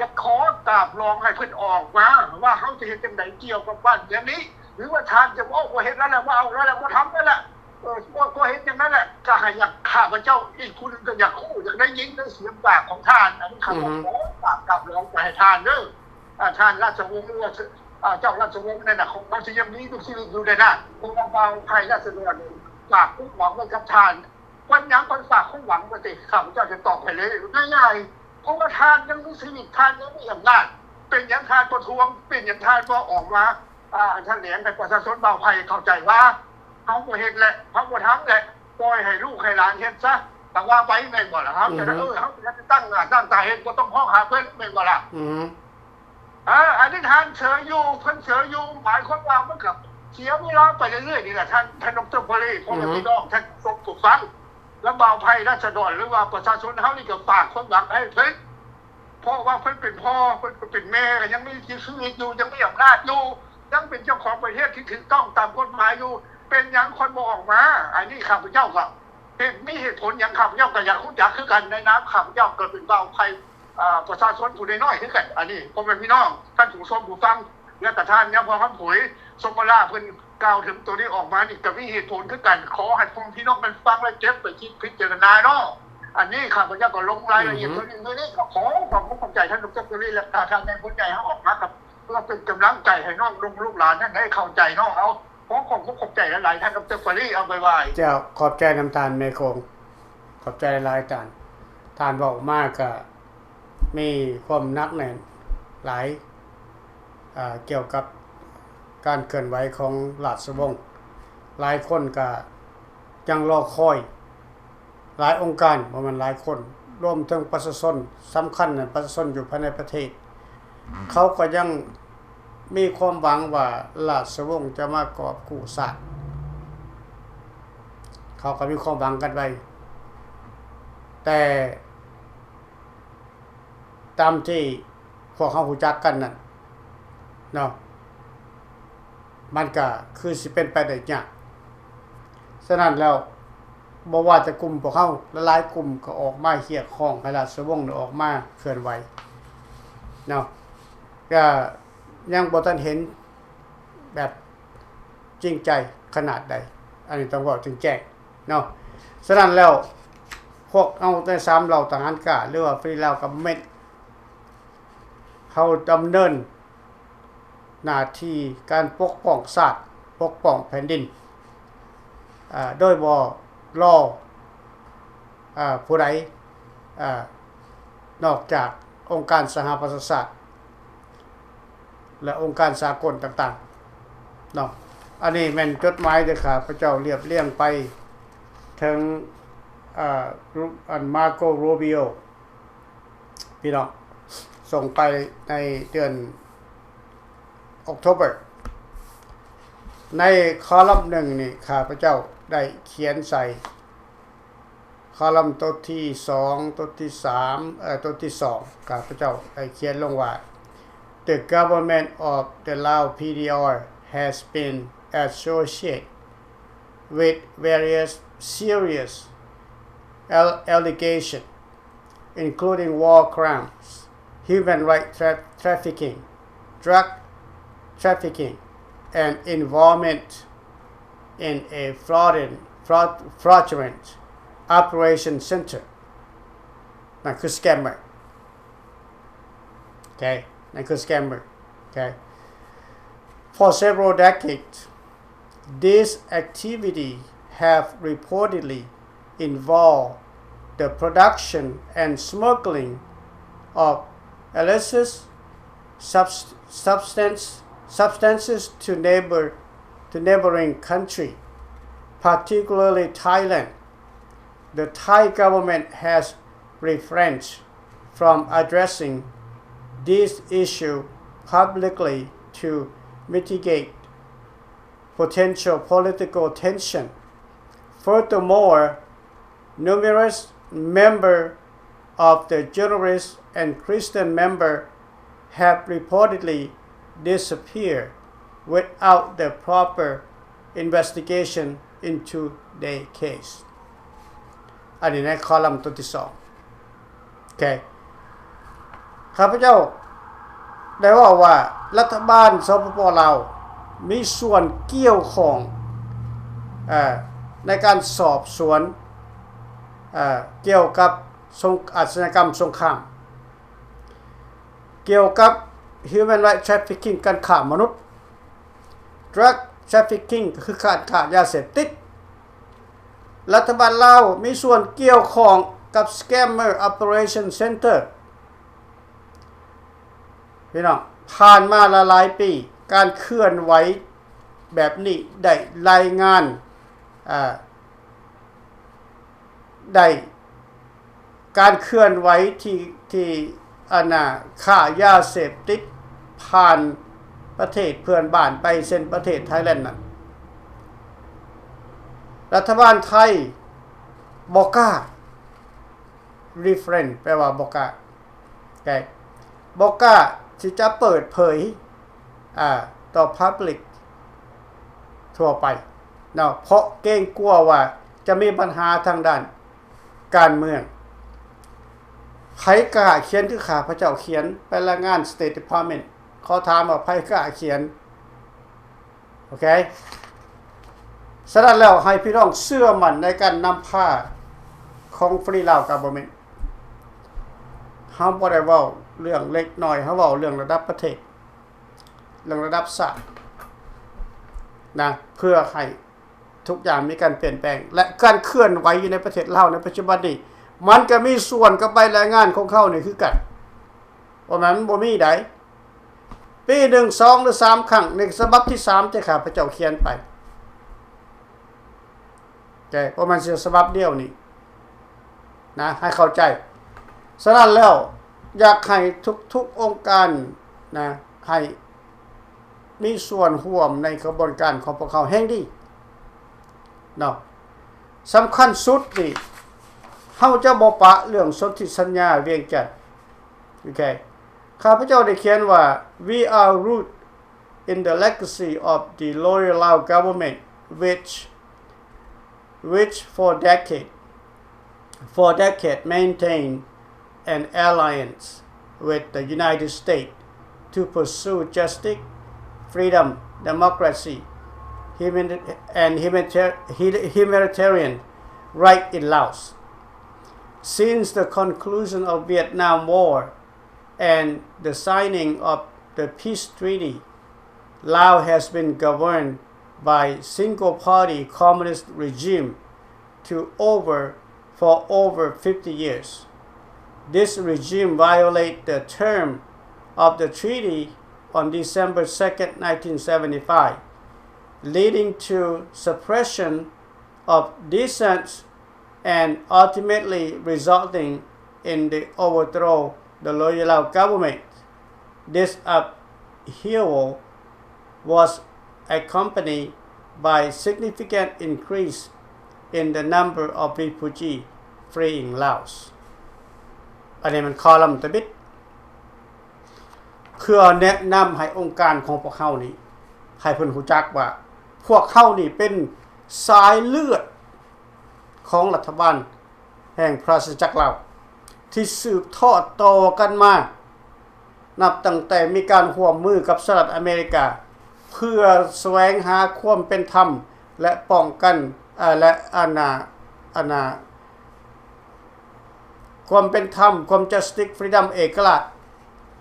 ຢາກຂໍກາບລອງໃຫ້ເພິ່ນອອກມາ ວ່າເຮົາຈະເຮັດຈັ່ງໃດກ່ຽວກັບບ້ານເມືອງນີ້ ຫຼືວ່າທ່ານຈະເວົ້າ ບໍ່ເຮັດແລ້ວແຫຼະ ບໍ່ເອົາແລ້ວແຫຼະ ບໍ່ທຳແລ້ວແຫຼະ ເອີ ບໍ່ ບໍ່ເຮັດຈັ່ງນັ້ນແຫຼະ ກໍໃຫ້ ຢາກ ຂ້າພະເຈົ້າອີກຜູ້ໜຶ່ງກໍຢາກຮູ້ ຢາກໄດ້ຍິນໃນສຽງປາກຂອງທ່ານ. ອັນນີ້ຂ້າພະເຈົ້າ ອືມ ຂໍຝາກກາບລອງໄປໃຫ້ທ່ານເດີ ອາ ທ່ານລາຊະວົງ ຫຼືວ່າ ອາ ເຈົ້າລາຊະວົງນັ້ນນະ ຂອງມັນຊິຍັງມີຢູ່ຊີວິດຢູ່ເດ້ນະ ເພາະວ່າບ່າວໄພລາຊະດອນຝາກຄວາມຫວັງໄວ້ກັບທ່ານ. ເປັນຫຍັງຂ້ອຍຝາກຄວາມຫວັງວ່າຕິ ຂ້າພະເຈົ້າຈະຕອບໃຫ້ເລີຍ ງ່າຍໆ ເພາະວ່າທ່ານຍັງມີຊີວິດ ທ່ານຍັງມີອຳນາດ ເປັນຫຍັງທ່ານບໍ່ທວງ ເປັນຫຍັງທ່ານບໍ່ອອກມາ ອາ ຖະແຫຼງໃຫ້ປະຊາຊົນ ບ່າວໄພເຂົ້າໃຈວ່າ ເຮົາບໍ່ເຮັດແຫຼະ ເຮົາບໍ່ທຳແຫຼະ ປ່ອຍໃຫ້ລູກໃຫ້ຫຼານເຮັດຊະ ກໍວ່າໄປ ແມ່ນບໍ່ລະ? ເຮົາຈະ ອືຮຶ ເອີ ເຮົາຈະຕັ້ງໜ້າຕັ້ງຕາເຮັດ ບໍ່ຕ້ອງຮ້ອງຫາເພິ່ນ ແມ່ນບໍ່ລະ? ອືຮຶ ເອີ ອັນນີ້ທ່ານເສີຍຢູ່ ເພິ່ນເສີຍຢູ່ ໝາຍຄວາມວ່າມັນກໍເສຍເວລາໄປເລື້ອຍໆ ນີ້ແຫຼະ ທ່ານ ທ່ານ ດຣ. ໂພລີ ພໍ່ແມ່ ອືຮຶ ພີ່ນ້ອງ ທ່ານຜູ້ຊົມຜູ້ຟັງ ແລະ ບ່າວໄພລາຊະດອນ ຫຼືວ່າປະຊາຊົນເຮົານີ້ກໍຝາກຄວາມຫວັງໃຫ້ເພິ່ນ ເພາະວ່າເພິ່ນເປັນພໍ່ ເພິ່ນກໍເປັນແມ່ ກໍຍັງມີຊີວິດຢູ່ ຍັງມີອຳນາດຢູ່ ຍັງເປັນເຈົ້າຂອງປະເທດທີ່ຖືກຕ້ອງຕາມກົດໝາຍຢູ່ ເປັນຫຍັງຂ້ອຍບໍ່ອອກມາ? ອັນນີ້ຂ້າພະເຈົ້າກໍ ເຫດ ມີເຫດຜົນຫຍັງ ຂ້າພະເຈົ້າກໍຢາກຮູ້ຈັກຄືກັນ ໃນນາມຂ້າພະເຈົ້າກໍເປັນບ່າວໄພ ອາ ປະຊາຊົນຜູ້ນ້ອຍໆຄືກັນ. ອັນນີ້ພໍ່ແມ່ພີ່ນ້ອງ ທ່ານຜູ້ຊົມຜູ້ຟັງ ແລະກະທ່ານຍາມພອນຄຳຜຸຍ ສົມມະລາ ເພິ່ນກ່າວເຖິງໂຕນີ້ອອກມານີ້ ກໍມີເຫດຜົນຄືກັນ. ຂໍໃຫ້ພໍ່ແມ່ພີ່ນ້ອງແມ່ນຟັງ ແລະເກັບໄປຄິດພິຈາລະນາເນາະ. ອັນນີ້ຂ້າພະເຈົ້າກໍລົງລາຍລະອຽດ ອືຮຶ ໂຕນີ້ ມື້ນີ້ກໍຂໍຂອບຄຸນຂອບໃຈທ່ານ ດຣ. ໂພລີ ແລະກະທ່ານນາຍພົນໃຫຍ່ ເຮົາອອກມາກັບ ເພື່ອເປັນກຳລັງໃຈໃຫ້ນ້ອງລຸງລູກຫຼານນັ້ນໄດ້ເຂົ້າໃຈເນາະ. ເອົາ ຂໍຂອບຄຸນຂອບໃຈຫຼາຍໆ ທ່ານ ດຣ. ໂພລີ ເອົາ ບາຍບາຍ. ເຈົ້າ ຂອບໃຈນຳທ່ານແມ່ຄົງ ຂອບໃຈຫຼາຍໆ ທ່ານ ທ່ານເວົ້າມາກະມີຄວາມໜັກແໜ້ນຫຼາຍ ເອີ ກ່ຽວກັບການເຄື່ອນໄຫວຂອງລາຊະວົງ ຫຼາຍຄົນກະຍັງລໍຄອຍ ຫຼາຍອົງການ ບໍ່ແມ່ນຫຼາຍຄົນ ລວມເຖິງປະຊາຊົນ ສຳຄັນນັ້ນປະຊາຊົນຢູ່ພາຍໃນປະເທດ ເຂົາກໍຍັງມີຄວາມຫວັງວ່າລາຊະວົງຈະມາກອບກູ້ຊາດ ເຂົາກໍມີຄວາມຫວັງກັນໄວ້ ແຕ່ຕາມທີ່ພວກເຮົາຮູ້ຈັກກັນນັ້ນເນາະ ມັນກະຄືຊິເປັນໄປໄດ້ຍາກ. ສະນັ້ນແລ້ວ ບໍ່ວ່າແຕ່ກຸ່ມພວກເຮົາ ຫຼາຍໆກຸ່ມກໍອອກມາຮຽກຮ້ອງໃຫ້ລາຊະວົງນີ້ອອກມາເຄື່ອນໄຫວເນາະ ກະຍັງບໍ່ທັນເຫັນແບບຈິງໃຈຂະໜາດໃດ ອັນນີ້ຕ້ອງເວົ້າແຈ້ງໆເນາະ. ສະນັ້ນແລ້ວ ພວກເຮົາໃນສາມເຫຼົ່າທະຫານກ້າ ຫຼືວ່າ Free Lao Government ເຮົາດຳເນີນ ໜ້າທີ່ການປົກປ້ອງຊາດ ປົກປ້ອງແຜ່ນດິນ ເອີ ໂດຍບໍ່ລໍ ເອີ ຜູ້ໃດ ເອີ ນອກຈາກອົງການສະຫະປະຊາຊາດ ແລະ ອົງການສາກົນຕ່າງໆເນາະ. ອັນນີ້ແມ່ນຈົດໝາຍທີ່ຂ້າພະເຈົ້າລຽບລຽງໄປເຖິງ ເອີ ອັນ Marco Rubio ພີ່ນ້ອງ ສົ່ງໄປໃນເດືອນ October. ໃນຄອລັມໜຶ່ງນີ້ ຂ້າພະເຈົ້າໄດ້ຂຽນໃສ່ຄອລັມໂຕທີສອງ ໂຕທີສາມ ເອີ ໂຕທີສອງ ຂ້າພະເຈົ້າໄດ້ຂຽນລົງວ່າ The government of the Lao P D R has been associated with various serious al-, allegation including war crimes, human rights tra-, trafficking, drug trafficking, and involvement in a fraudulent, fraud-, fraudulent Operation Center ນັ້ນຄື scammer. ໂອເຄ ນັ້ນຄື scammer. ໂອເຄ For several decades, these activities have reportedly involved the production and smuggling of illicit subs- substance, substances to neighbor to neighboring country, particularly Thailand. The Thai government has refrained from addressing this issue publicly to mitigate potential political tension. Furthermore, numerous members of the journalists and Christian members have reportedly disappeared without the proper investigation into their case. ອັນນີ້ໃນຄອລັມຕົວທີສອງ. ໂອເຄ ຂ້າພະເຈົ້າໄດ້ເວົ້າວ່າ ລັດຖະບານ ສປປ ລາວ ມີສ່ວນກ່ຽວຂ້ອງ ເອີ ໃນການສອບສວນ ເອີ ກ່ຽວກັບສົງ- ອາຊະຍາກຳສົງຄາມ, ກ່ຽວກັບ human right trafficking ການຄ້າມະນຸດ, drug trafficking ກໍຄືການຄ້າຢາເສບຕິດ. ລັດຖະບານລາວມີສ່ວນກ່ຽວຂ້ອງກັບ scammer operation center. ພີ່ນ້ອງ, ຜ່ານມາຫຼາຍໆປີ ການເຄື່ອນໄຫວແບບນີ້ໄດ້ລາຍງານ ອາ ໄດ້ ການເຄື່ອນໄຫວທີ່ ທີ່ ອັນນ່າ ຄ້າຢາເສບຕິດຜ່ານປະເທດເພື່ອນບ້ານໄປ ເຊັ່ນ ປະເທດໄທແລນນັ້ນ ລັດຖະບານໄທບໍ່ກ້າ refrain ແປວ່າບໍ່ກ້າ ແກ ບໍ່ກ້າທີ່ຈະເປີດເຜີຍ ອາ ຕໍ່ public ທົ່ວໄປເນາະ ເພາະເກງກົວວ່າຈະມີບັນຫາທາງດ້ານການເມືອງ. ໃຜກ້າຂຽນຄືຂ້າພະເຈົ້າຂຽນ ໄປລາຍງານ State Department ຂໍຖາມວ່າໃຜກ້າຂຽນ? ໂອເຄ ສະນັ້ນແລ້ວ ໃຫ້ພີ່ນ້ອງເຊື່ອໝັ້ນໃນການນຳພາຂອງ Free Lao Government. ເຮົາບໍ່ໄດ້ເວົ້າເລື່ອງເລັກນ້ອຍ, ເຮົາເວົ້າເລື່ອງລະດັບປະເທດ, ເລື່ອງລະດັບຊາດນະ, ເພື່ອໃຫ້ທຸກຢ່າງມີການປ່ຽນແປງ ແລະ ການເຄື່ອນໄຫວຢູ່ໃນປະເທດລາວໃນປັດຈຸບັນນີ້ ມັນກໍມີສ່ວນກັບໃບລາຍງານຂອງເຮົານີ້ຄືກັນ. ບໍ່ແມ່ນມັນບໍ່ມີໃດ. ປີໜຶ່ງ ສອງ ຫຼື ສາມຄັ້ງ, ໃນສະບັບທີສາມທີ່ຂ້າພະເຈົ້າຂຽນໄປ, ແຕ່ບໍ່ແມ່ນສະບັບດຽວນີ້ນະ, ໃຫ້ເຂົ້າໃຈ. ສະນັ້ນແລ້ວ ຢາກໃຫ້ທຸກໆອົງການນະ, ໃຫ້ມີສ່ວນຮ່ວມໃນຂະບວນການຂອງພວກເຮົາແຮ່ງດີເນາະ. ສຳຄັນສຸດນີ້ ເຮົາຈະບໍ່ປະເລື່ອງສົນທິສັນຍາວຽງຈັນ. ໂອເຄ ຂ້າພະເຈົ້າໄດ້ຂຽນວ່າ We are rooted in the legacy of the Loyal Lao government, which, which for decade, for decade maintained an alliance with the United States to pursue justice, freedom, democracy, humani- and humanita- humanitarian right in Laos. Since the conclusion of Vietnam War and the signing of the peace treaty, Laos has been governed by single party communist regime to over for over fifty years. This regime violated the term of the treaty on December second, nineteen seventy-five, leading to suppression of dissent and ultimately resulting in the overthrow the Loyal Lao government. This upheaval was accompanied by significant increase in the number of refugee fleeing Laos. ອັນນີ້ມັນຄອລັມທຳອິດ ເພື່ອແນະນຳໃຫ້ອົງການຂອງພວກເຮົານີ້ ໃຫ້ເພິ່ນຮູ້ຈັກວ່າ ພວກເຮົານີ້ເປັນສາຍເລືອດຂອງລັດຖະບານ ແຫ່ງພະລາຊະຈັກລາວ ທີ່ສືບທອດຕໍ່ກັນມາ ນັບຕັ້ງແຕ່ມີການຮ່ວມມືກັບສະຫະລັດອາເມລິກາ ເພື່ອສະແຫວງຫາຄວາມເປັນທຳ ແລະ ປ້ອງກັນ ເອີ ແລະ ອັນນ່າ ອັນນ່າ ຄວາມເປັນທຳ, ຄວາມ justice, freedom, ເອກະລາດ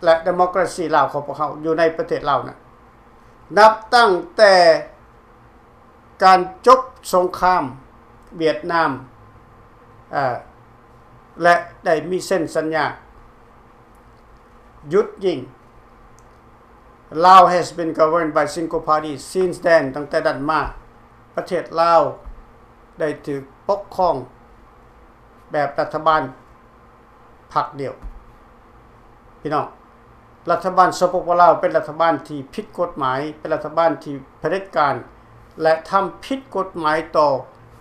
ແລະ democracy ລາວຂອງພວກເຮົາຢູ່ໃນປະເທດລາວນັ້ນ ນັບຕັ້ງແຕ່ການຈົບສົງຄາມຫວຽດນາມ ເອີ ແລະ ໄດ້ມີເຊັນສັນຍາຢຸດຍິງ Lao has been governed by single party since then. ຕັ້ງແຕ່ນັ້ນມາ ປະເທດລາວໄດ້ຖືກປົກຄອງແບບລັດຖະບານພັກດຽວ. ພີ່ນ້ອງ, ລັດຖະບານ ສປປ ລາວ ເປັນລັດຖະບານທີ່ຜິດກົດໝາຍ, ເປັນລັດຖະບານທີ່ຜະເດັດການ ແລະ ທຳຜິດກົດໝາຍຕໍ່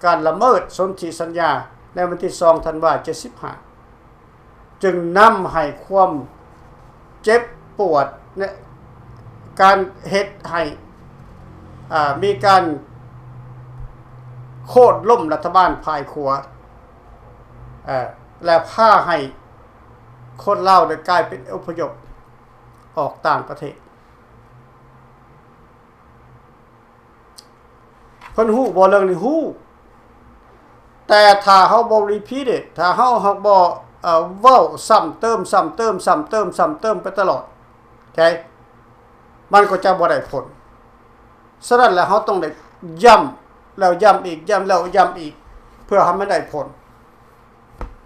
ການລະເມີດສົນທິສັນຍາໃນວັນທີສອງ ທັນວາ ເຈັດສິບຫ້າ ຈຶ່ງນຳໃຫ້ຄວາມເຈັບປວດ ແລະ ການເຮັດໃຫ້ ເອີ ມີການໂຄ່ນລົ້ມລັດຖະບານຝ່າຍຂວາ ເອີ ແລະ ພາໃຫ້ຄົນລາວໄດ້ກາຍເປັນອົບພະຍົບອອກຕ່າງປະເທດ. ເພິ່ນຮູ້ບໍ່ເລື່ອງນີ້? ຮູ້. ແຕ່ຖ້າເຮົາບໍ່ repeat it, ຖ້າເຮົາຫາກບໍ່ ເອີ ເວົ້າຊ້ຳເຕີມ, ຊ້ຳເຕີມ, ຊ້ຳເຕີມ, ຊ້ຳເຕີມໄປຕະຫຼອດ, ໃຈ ມັນກໍຈະບໍ່ໄດ້ຜົນ. ສະນັ້ນແຫຼະ ເຮົາຕ້ອງໄດ້ຢ້ຳແລ້ວຢ້ຳອີກ, ຢ້ຳແລ້ວຢ້ຳອີກ ເພື່ອໃຫ້ມັນໄດ້ຜົນ.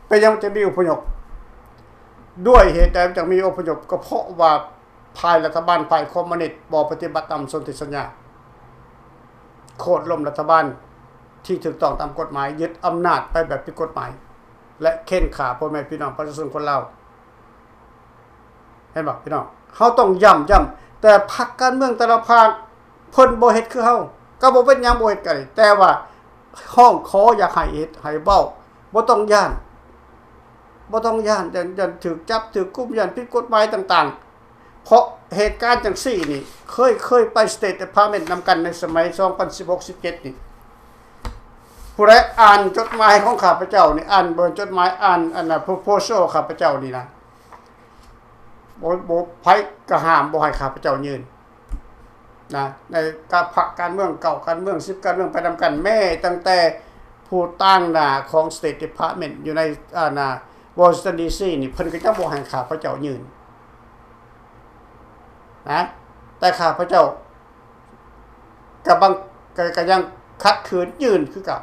ເປັນຫຍັງຈຶ່ງມີອົບພະຍົບ? ດ້ວຍເຫດໃດມັນຈຶ່ງມີອົບພະຍົບ? ກໍເພາະວ່າ ຝ່າຍລັດຖະບານ ຝ່າຍຄອມມູນິດ ບໍ່ປະຕິບັດຕາມສົນທິສັນຍາ, ໂຄ່ນລົ້ມລັດຖະບານທີ່ຖືກຕ້ອງຕາມກົດໝາຍ, ຍຶດອຳນາດໄປແບບຜິດກົດໝາຍ ແລະ ເຂັ່ນຂ້າພໍ່ແມ່ພີ່ນ້ອງປະຊາຊົນຄົນລາວ. ເຫັນບໍ່ພີ່ນ້ອງ? ເຮົາຕ້ອງຢ້ຳ, ຢ້ຳ, ແຕ່ພັກການເມືອງແຕ່ລະພາກ ເພິ່ນບໍ່ເຮັດຄືເຮົາ ກໍບໍ່ເປັນຫຍັງ, ບໍ່ເຮັດກໍໄດ້, ແຕ່ວ່າຮ້ອງຂໍຢາກໃຫ້ເຮັດ, ໃຫ້ເວົ້າ, ບໍ່ຕ້ອງຢ້ານ, ບໍ່ຕ້ອງຢ້ານ, ຢ້ານ, ຢ້ານຖືກຈັບ, ຖືກກຸມ, ຢ້ານຜິດກົດໝາຍຕ່າງໆ. ເພາະເຫດການຈັ່ງຊີ້ນີ້ ເຄີຍ, ເຄີຍໄປ State Department ນຳກັນໃນສະໄໝ ສອງພັນສິບຫົກ ສິບເຈັດນີ້. ຜູ້ໃດອ່ານຈົດໝາຍຂອງຂ້າພະເຈົ້ານີ້, ອ່ານ, ບໍ່ແມ່ນຈົດໝາຍ, ອ່ານອັນນ່າ proposal ຂ້າພະເຈົ້ານີ້ນະ, ບໍ່, ບໍ່, ໃຜກໍຫ້າມບໍ່ໃຫ້ຂ້າພະເຈົ້າຍື່ນນະ, ໃນການພັກການເມືອງ, ເກົ້າການເມືອງ, ສິບການເມືອງ ໄປນຳກັນ, ແມ້ຕັ້ງແຕ່ຜູ້ຕາງໜ້າຂອງ State Department ຢູ່ໃນ ອັນນ່າ Washington ດີ ຊີ ນີ້ ເພິ່ນກໍຍັງບໍ່ໃຫ້ຂ້າພະເຈົ້າຍື່ນນະ, ແຕ່ຂ້າພະເຈົ້າ ກະບັງ ກະ ກະຍັງຂັດຂືນຍື່ນຄືເກົ່າ.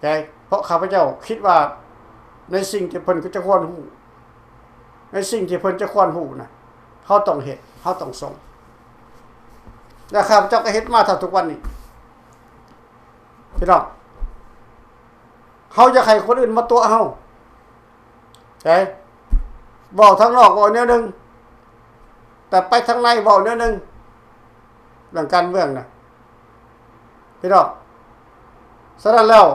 ແຕ່ເພາະຂ້າພະເຈົ້າຄິດວ່າ ໃນສິ່ງທີ່ເພິ່ນກໍຈະຄວນຮູ້, ໃນສິ່ງທີ່ເພິ່ນຈະຄວນຮູ້ນະ, ເຮົາຕ້ອງເຮັດ, ເຮົາຕ້ອງສົ່ງ. ແລະ ຂ້າພະເຈົ້າກໍເຮັດມາເທົ່າທຸກວັນນີ້. ພີ່ນ້ອງ, ເຮົາຢາກໃຫ້ຄົນອື່ນມາຕົວະເຮົາ. ໃຈ ເວົ້າທາງນອກເວົ້າແນວໜຶ່ງ, ແຕ່ໄປທາງໃນເວົ້າແນວໜຶ່ງ, ເລື່ອງການເມືອງນະ ພີ່ນ້ອງ. ສະນັ້ນແລ້ວ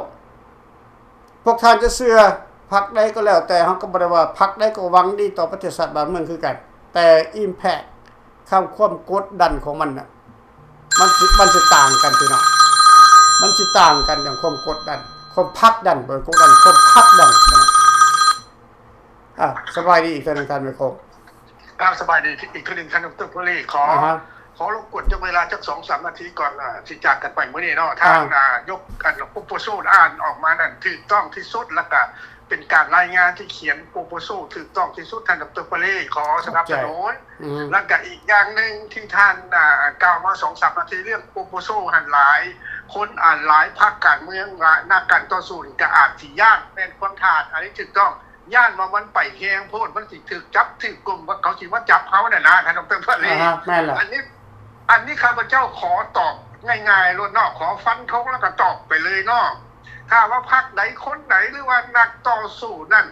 ພວກທ່ານຈະເຊື່ອພັກໃດກໍແລ້ວແຕ່, ເຮົາກໍບໍ່ໄດ້ວ່າ ພັກໃດກໍຫວັງດີຕໍ່ປະເທດຊາດບ້ານເມືອງຄືກັນ, ແຕ່ impact ຄຳ ຄວາມກົດດັນຂອງມັນນະ ມັນຊິ ມັນຊິຕ່າງກັນພີ່ນ້ອງ, ມັນຊິຕ່າງກັນຢ່າງຄວາມກົດດັນ, ຄວາມຜັກດັນ, ບໍ່ແມ່ນກົດດັນ, ຄວາມຜັກດັນ. ອ່າ ສະບາຍດີອີກເທື່ອໜຶ່ງທ່ານໄມໂຄ. ອ່າ ສະບາຍດີອີກເທື່ອໜຶ່ງທ່ານດອກເຕີ ເພີລີ. ຂໍ ອ່າຮະ ຂໍລົບກວນຈັກເວລາຈັກສອງສາມນາທີກ່ອນ ອ່າ ຊິຈາກກັນໄປມື້ນີ້ເນາະ. ທ່ານ ອ່າ ອ່າ ຍົກອັນ proposal ອ່ານອອກມານັ້ນຖືກຕ້ອງທີ່ສຸດ ແລ້ວກະ ເປັນການລາຍງານທີ່ຂຽນ proposal ຖືກຕ້ອງທີ່ສຸດ. ທ່ານ ດອກເຕີ ເພີລີ ຂໍສະໜັບສະໜູນ. ແລ້ວກະອີກຢ່າງໜຶ່ງທີ່ທ່ານ ອ່າ ກ່າວມາສອງສາມນາທີ ເລື່ອງ proposal ຫັ້ນ ຫຼາຍຄົນ ອ່າ ຫຼາຍພັກການເມືອງ ຫຼາຍນັກການຕໍ່ສູ້ນີ້ ກະອາດຊິຢ້ານ ແມ່ນຄວາມຖ້າ ອັນນີ້ຖືກຕ້ອງ, ຢ້ານວ່າມັນໄປແຮງໂພດ ມັນຊິຖືກຈັບຖືກກຸມ ວ່າເຂົາຊິມາຈັບເຮົານັ້ນນະ ທ່ານ ດອກເຕີ ເພີລີ. ອ່າຮະ ແມ່ນແລ້ວ. ອັນນີ້ ອັນນີ້ຂ້າພະເຈົ້າຂໍຕອບງ່າຍໆໂລດເນາະ, ຂໍຟັນທົງແລ້ວກໍຕອບໄປເລີຍເນາະ. ຖ້າວ່າພັກໃດຄົນໃດ ຫຼືວ່ານັກຕໍ່ສູ້ນັ້ນ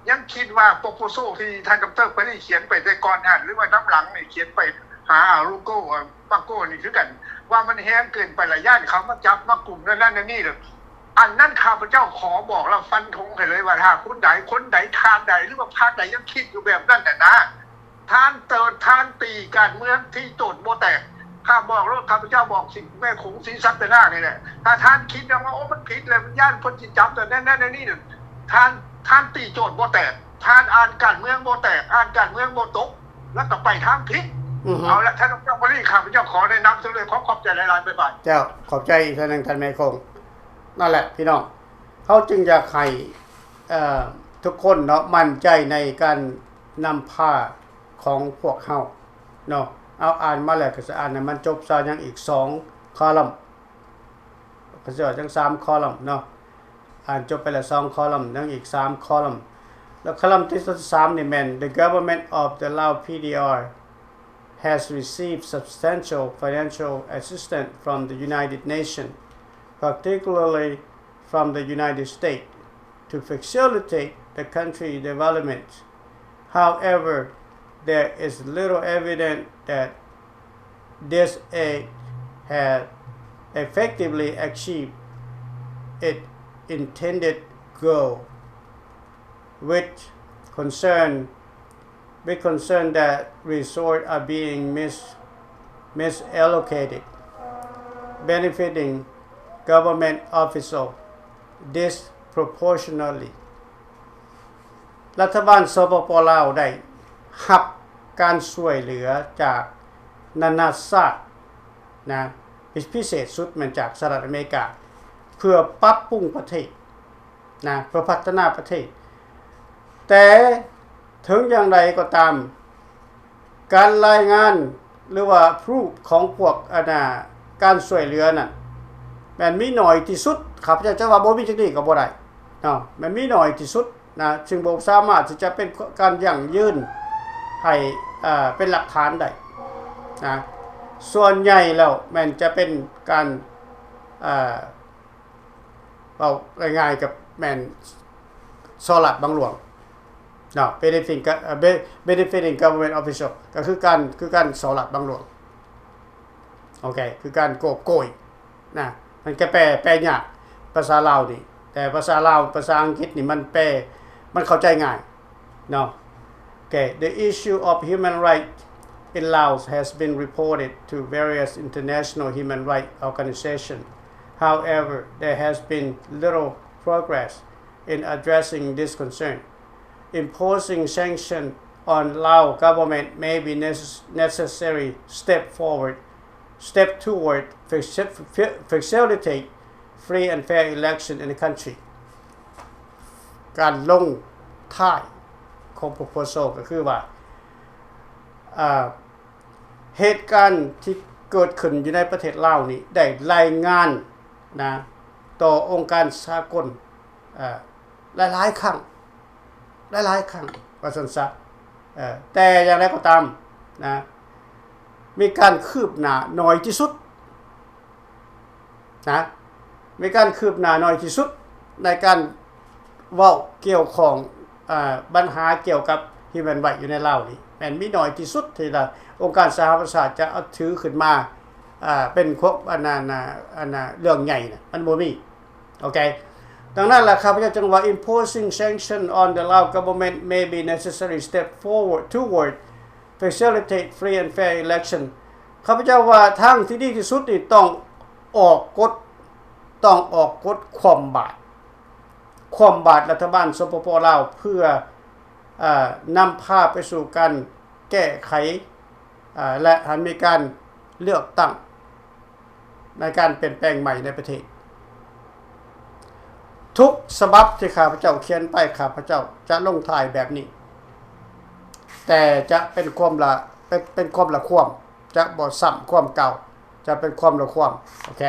ຍັງຄິດວ່າ proposal ທີ່ທ່ານ ດອກເຕີ ເພີລີ ຂຽນໄປແຕ່ກ່ອນຫັ້ນ ຫຼືວ່ານຳຫຼັງນີ້ ຂຽນໄປຫາ Rugo, Pago ນີ້ຄືກັນ ວ່າມັນແຮງເກີນໄປ ລະຢ້ານເຂົາມາຈັບມາກຸມນັ້ນນັ້ນນີ້ ອັນນັ້ນຂ້າພະເຈົ້າຂໍບອກ ແລະ ຟັນທົງໃຫ້ເລີຍວ່າ ຖ້າຄົນໃດ ຄົນໃດ ທ່ານໃດ ຫຼືວ່າພັກໃດ ຍັງຄິດຢູ່ແບບນັ້ນນະ ທ່ານເຕີ ທ່ານຕີການເມືອງທີ່ໂຕນບໍ່ແຕກ. ຂ້າບອກໂລດ, ຂ້າພະເຈົ້າບອກສິແມ່ຄົງສີສັດຕະນາກນີ້ແຫຼະ, ຖ້າທ່ານຄິດນຳວ່າ ໂອ້ ມັນຜິດແລ້ວ ມັນຢ້ານເພິ່ນຊິຈັບ ແນວນັ້ນແນວນີ້, ທ່ານ ທ່ານຕີໂຈດບໍ່ແຕກ, ທ່ານອ່ານການເມືອງບໍ່ແຕກ, ອ່ານການເມືອງບໍ່ຕົກ ແລ້ວກໍໄປທາງຜິດ. ເອົາລະ ທ່ານດອກເຕີ ເພີລີ ຂ້າພະເຈົ້າຂໍແນະນຳເທົ່ານີ້, ຂໍຂອບໃຈຫຼາຍໆ. ບາຍບາຍ. ເຈົ້າ, ຂອບໃຈອີກເທື່ອໜຶ່ງ ທ່ານແມ່ຄົງ. ນັ້ນແຫຼະ ພີ່ນ້ອງ, ເຮົາຈຶ່ງຢາກໃຫ້ ເອີ ທຸກຄົນເນາະ ໝັ້ນໃຈໃນການນຳພາຂອງພວກເຮົາເນາະ. ເອົາ ອ່ານມາແລ້ວກໍຈະອ່ານໃຫ້ມັນຈົບຊະ, ຍັງອີກສອງຄອລັມ ກໍຊິວ່າຈັ່ງສາມຄອລັມເນາະ. ອ່ານຈົບໄປແລ້ວສອງຄອລັມ ຍັງອີກສາມຄອລັມ. ແລ້ວຄອລັມທີສາມນີ້ແມ່ນ The government of the Lao P D R has received substantial financial assistance from the United Nations, particularly from the United States, to facilitate the country's development. However, there is little evidence that this aid has effectively achieved its intended goal, with concern with concern that resources are being mis- misallocated, benefiting government officials disproportionately. ລັດຖະບານ ສປປ ລາວ ໄດ້ຮັບການຊ່ວຍເຫຼືອຈາກນານາຊາດນະ ພິເສດສຸດແມ່ນຈາກສະຫະລັດອາເມລິກາ ເພື່ອປັບປຸງປະເທດ ນະ ເພື່ອພັດທະນາປະເທດ. ແຕ່ເຖິງຢ່າງໃດກໍຕາມ ການລາຍງານ ຫຼືວ່າ proof ຂອງພວກ ອັນນ່າ ການຊ່ວຍເຫຼືອນັ້ນ ແມ່ນມີໜ້ອຍທີ່ສຸດ. ຂ້າພະເຈົ້າຈະວ່າບໍ່ມີຈັກນິດກໍບໍ່ໄດ້ເນາະ, ແມ່ນມີໜ້ອຍທີ່ສຸດນະ, ຊຶ່ງບໍ່ສາມາດທີ່ຈະເປັນການຢັ້ງຢືນໃຫ້ ເອີ ເປັນຫຼັກຖານໄດ້ນະ. ສ່ວນໃຫຍ່ແລ້ວແມ່ນຈະເປັນການ ເອີ ເວົ້າງ່າຍໆ ກໍແມ່ນສໍ້ລາດບັງຫຼວງເນາະ, benefiting ເອີ be- benefiting government official ກໍຄືການ ຄືການສໍ້ລາດບັງຫຼວງ. ໂອເຄ ຄືການໂກບໂກຍນະ. ມັນກໍແປ ແປຍາກພາສາລາວນີ້, ແຕ່ພາສາລາວ ພາສາອັງກິດນີ້ມັນແປ ມັນເຂົ້າໃຈງ່າຍ. No. Okay, the issue of human rights in Laos has been reported to various international human rights organizations. However, there has been little progress in addressing this concern. Imposing sanctions on Lao government may be necess- necessary step forward, step toward faci- fa- facilitate free and fair election in the country. ການລົງທ້າຍຂອງ proposal ກໍຄືວ່າ ເຫດການທີ່ເກີດຂຶ້ນຢູ່ໃນປະເທດລາວນີ້ ໄດ້ລາຍງານນະ ຕໍ່ອົງການສາກົນ ຫຼາຍໆຄັ້ງ ຫຼາຍໆຄັ້ງວ່າຊັ້ນຊະ. ແຕ່ຢ່າງໃດກໍຕາມນະ ມີການຄືບໜ້າໜ້ອຍທີ່ສຸດ ນະ ມີການຄືບໜ້າໜ້ອຍທີ່ສຸດໃນການເວົ້າກ່ຽວຂ້ອງ ອາ ບັນຫາກ່ຽວກັບ human rights ຢູ່ໃນລາວນີ້ ແມ່ນມີໜ້ອຍທີ່ສຸດທີ່ລະ ອົງການສະຫະປະຊາຊາດຈະເອົາຖືຂຶ້ນມາ ອາ ເປັນຄວາມ ອັນນັ້ນນະ ອັນນະ ເລື່ອງໃຫຍ່ນະ ມັນບໍ່ມີ. ໂອເຄ ດັ່ງນັ້ນລະ ຂ້າພະເຈົ້າຈຶ່ງວ່າ imposing sanction on the Lao government may be necessary step forward toward facilitate free and fair election. ຂ້າພະເຈົ້າວ່າທາງທີ່ດີທີ່ສຸດນີ້ ຕ້ອງອອກກົດ ຕ້ອງອອກກົດຄວ່ຳບາດ ຄວ່ຳບາດລັດຖະບານ ສປປ ລາວ ເພື່ອ ເອີ ນຳພາໄປສູ່ການແກ້ໄຂ ເອີ ແລະ ໃຫ້ມີການເລືອກຕັ້ງ ໃນການປ່ຽນແປງໃໝ່ໃນປະເທດ. ທຸກສະບັບທີ່ຂ້າພະເຈົ້າຂຽນໄປ ຂ້າພະເຈົ້າຈະລົງທ້າຍແບບນີ້ ແຕ່ຈະເປັນຄວາມລະ ເປັນ ເປັນຄວາມລະຄວາມ ຈະບໍ່ຊ້ຳຄວາມເກົ່າ ຈະເປັນຄວາມລະຄວາມ. ໂອເຄ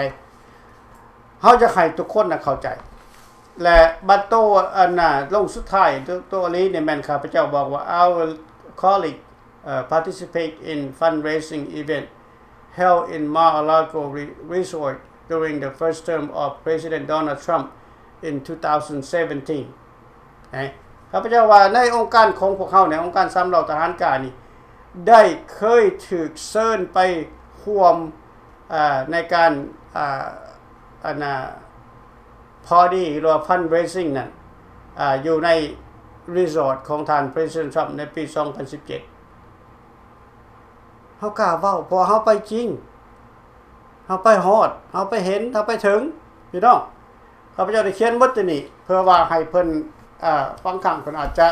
ເຮົາຢາກໃຫ້ທຸກຄົນນະເຂົ້າໃຈ ແລະ ບັດໂຕ ອັນນ່າ ລົງສຸດທ້າຍ ໂຕ ໂຕອີ່ຫຼີນີ້ແມ່ນຂ້າພະເຈົ້າບອກວ່າ Our colleague uh, participate in fundraising event held in Mar-a-Lago re- Resort during the first term of President Donald Trump in two thousand seventeen. ເອີ ຂ້າພະເຈົ້າວ່າໃນອົງການຂອງພວກເຮົານີ້ ອົງການສາມເຫຼົ່າທະຫານການີ້ ໄດ້ເຄີຍຖືກເຊີນໄປຮ່ວມ ເອີ ໃນການ ເອີ ອັນນ່າ party ຫຼືວ່າ fundraising ນັ້ນ ອາ ຢູ່ໃນ resort ຂອງທ່ານ President Trump ໃນປີສອງພັນສິບເຈັດ. ເຮົາກ້າເວົ້າ ເພາະວ່າເຮົາໄປຈິງ ເຮົາໄປຮອດ ເຮົາໄປເຫັນ ເຮົາໄປເຖິງ ພີ່ນ້ອງ. ຂ້າພະເຈົ້າໄດ້ຂຽນໝົດຕົວນີ້ ເພື່ອວ່າໃຫ້ເພິ່ນ ອາ ບາງຄັ້ງເພິ່ນອາດຈະ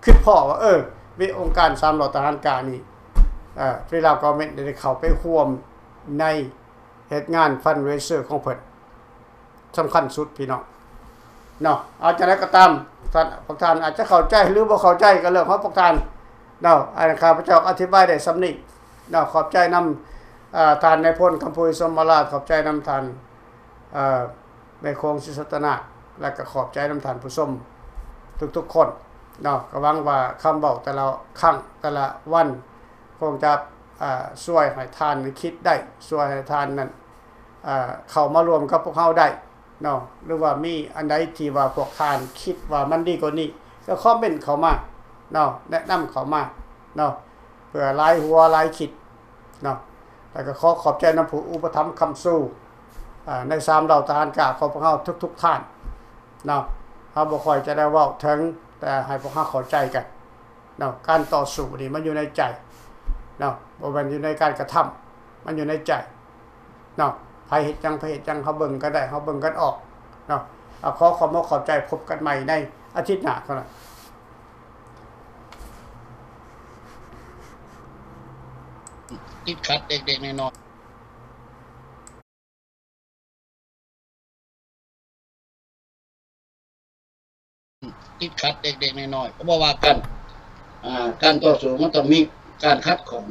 ຄິດພໍ້ວ່າ ເອີ ມີອົງການສາມເຫຼົ່າທະຫານການີ້ ອາ Free Lao Government ໄດ້ເຂົ້າໄປຮ່ວມໃນເຮັດງານ fundraiser ຂອງເພິ່ນ. ສຳຄັນສຸດ ພີ່ນ້ອງ. ເນາະ. ເອົາ ຈັ່ງໃດກໍຕາມ ທ່ານ ພວກທ່ານອາດຈະເຂົ້າໃຈ ຫຼື ບໍ່ເຂົ້າໃຈ ກໍເລື່ອງຂອງພວກທ່ານເນາະ. ອັນ ຂ້າພະເຈົ້າອະທິບາຍໄດ້ສ່ຳນີ້ເນາະ. ຂອບໃຈນຳ ເອີ ທ່ານນາຍພົນ ຄຳພູ ສົມມະລາດ, ຂອບໃຈນຳທ່ານ ເອີ ແມ່ໂຂງ ສີສັດຕະນາກ ແລະ ກໍຂອບໃຈນຳທ່ານຜູ້ຊົມທຸກໆຄົນເນາະ. ກໍຫວັງວ່າຄຳເວົ້າແຕ່ລະຄັ້ງ ແຕ່ລະວັນ ຄົງຈະ ເອີ ຊ່ວຍໃຫ້ທ່ານຄິດໄດ້, ຊ່ວຍໃຫ້ທ່ານນັ້ນ ເອີ ເຂົ້າມາຮ່ວມກັບພວກເຮົາໄດ້ເນາະ. ຫຼືວ່າມີອັນໃດທີ່ວ່າພວກທ່ານຄິດວ່າມັນດີກວ່ານີ້ ກໍຄອມເມັນເຂົ້າມາເນາະ, ແນະນຳເຂົ້າມາເນາະ, ເພື່ອຫຼາຍຫົວຫຼາຍຄິດເນາະ. ແລ້ວກໍຂໍຂອບໃຈນຳຜູ້ອຸປະຖຳຄ້ຳຊູ ເອີ ໃນສາມເຫຼົ່າທະຫານກ້າຂອງພວກເຮົາທຸກໆທ່ານເນາະ. ເຮົາບໍ່ຄ່ອຍຈະໄດ້ເວົ້າເຖິງ ແຕ່ໃຫ້ພວກເຮົາເຂົ້າໃຈກັນ ເນາະ. ການຕໍ່ສູ້ນີ້ມັນຢູ່ໃນໃຈເນາະ, ບໍ່ແມ່ນຢູ່ໃນການກະທຳ, ມັນຢູ່ໃນໃຈເນາະ. ໃຜເຮັດຫຍັງ ໃຜເຮັດຫຍັງ ເຮົາເບິ່ງກັນໄດ້ ເຮົາເບິ່ງກັນອອກເນາະ. ເອົາ ຂໍຂອບອົກຂອບໃຈ, ພົບກັນໃໝ່ໃນອາທິດໜ້າເທົ່ານັ້ນ. ຕິດຂັດເລັກໆນ້ອຍໆ ຕິດຂັດເລັກໆນ້ອຍໆ ກໍບໍ່ວ່າກັນ. ອ່າ ການຕໍ່ສູ້ມັນຕ້ອງມີການຂັດຂ້ອງ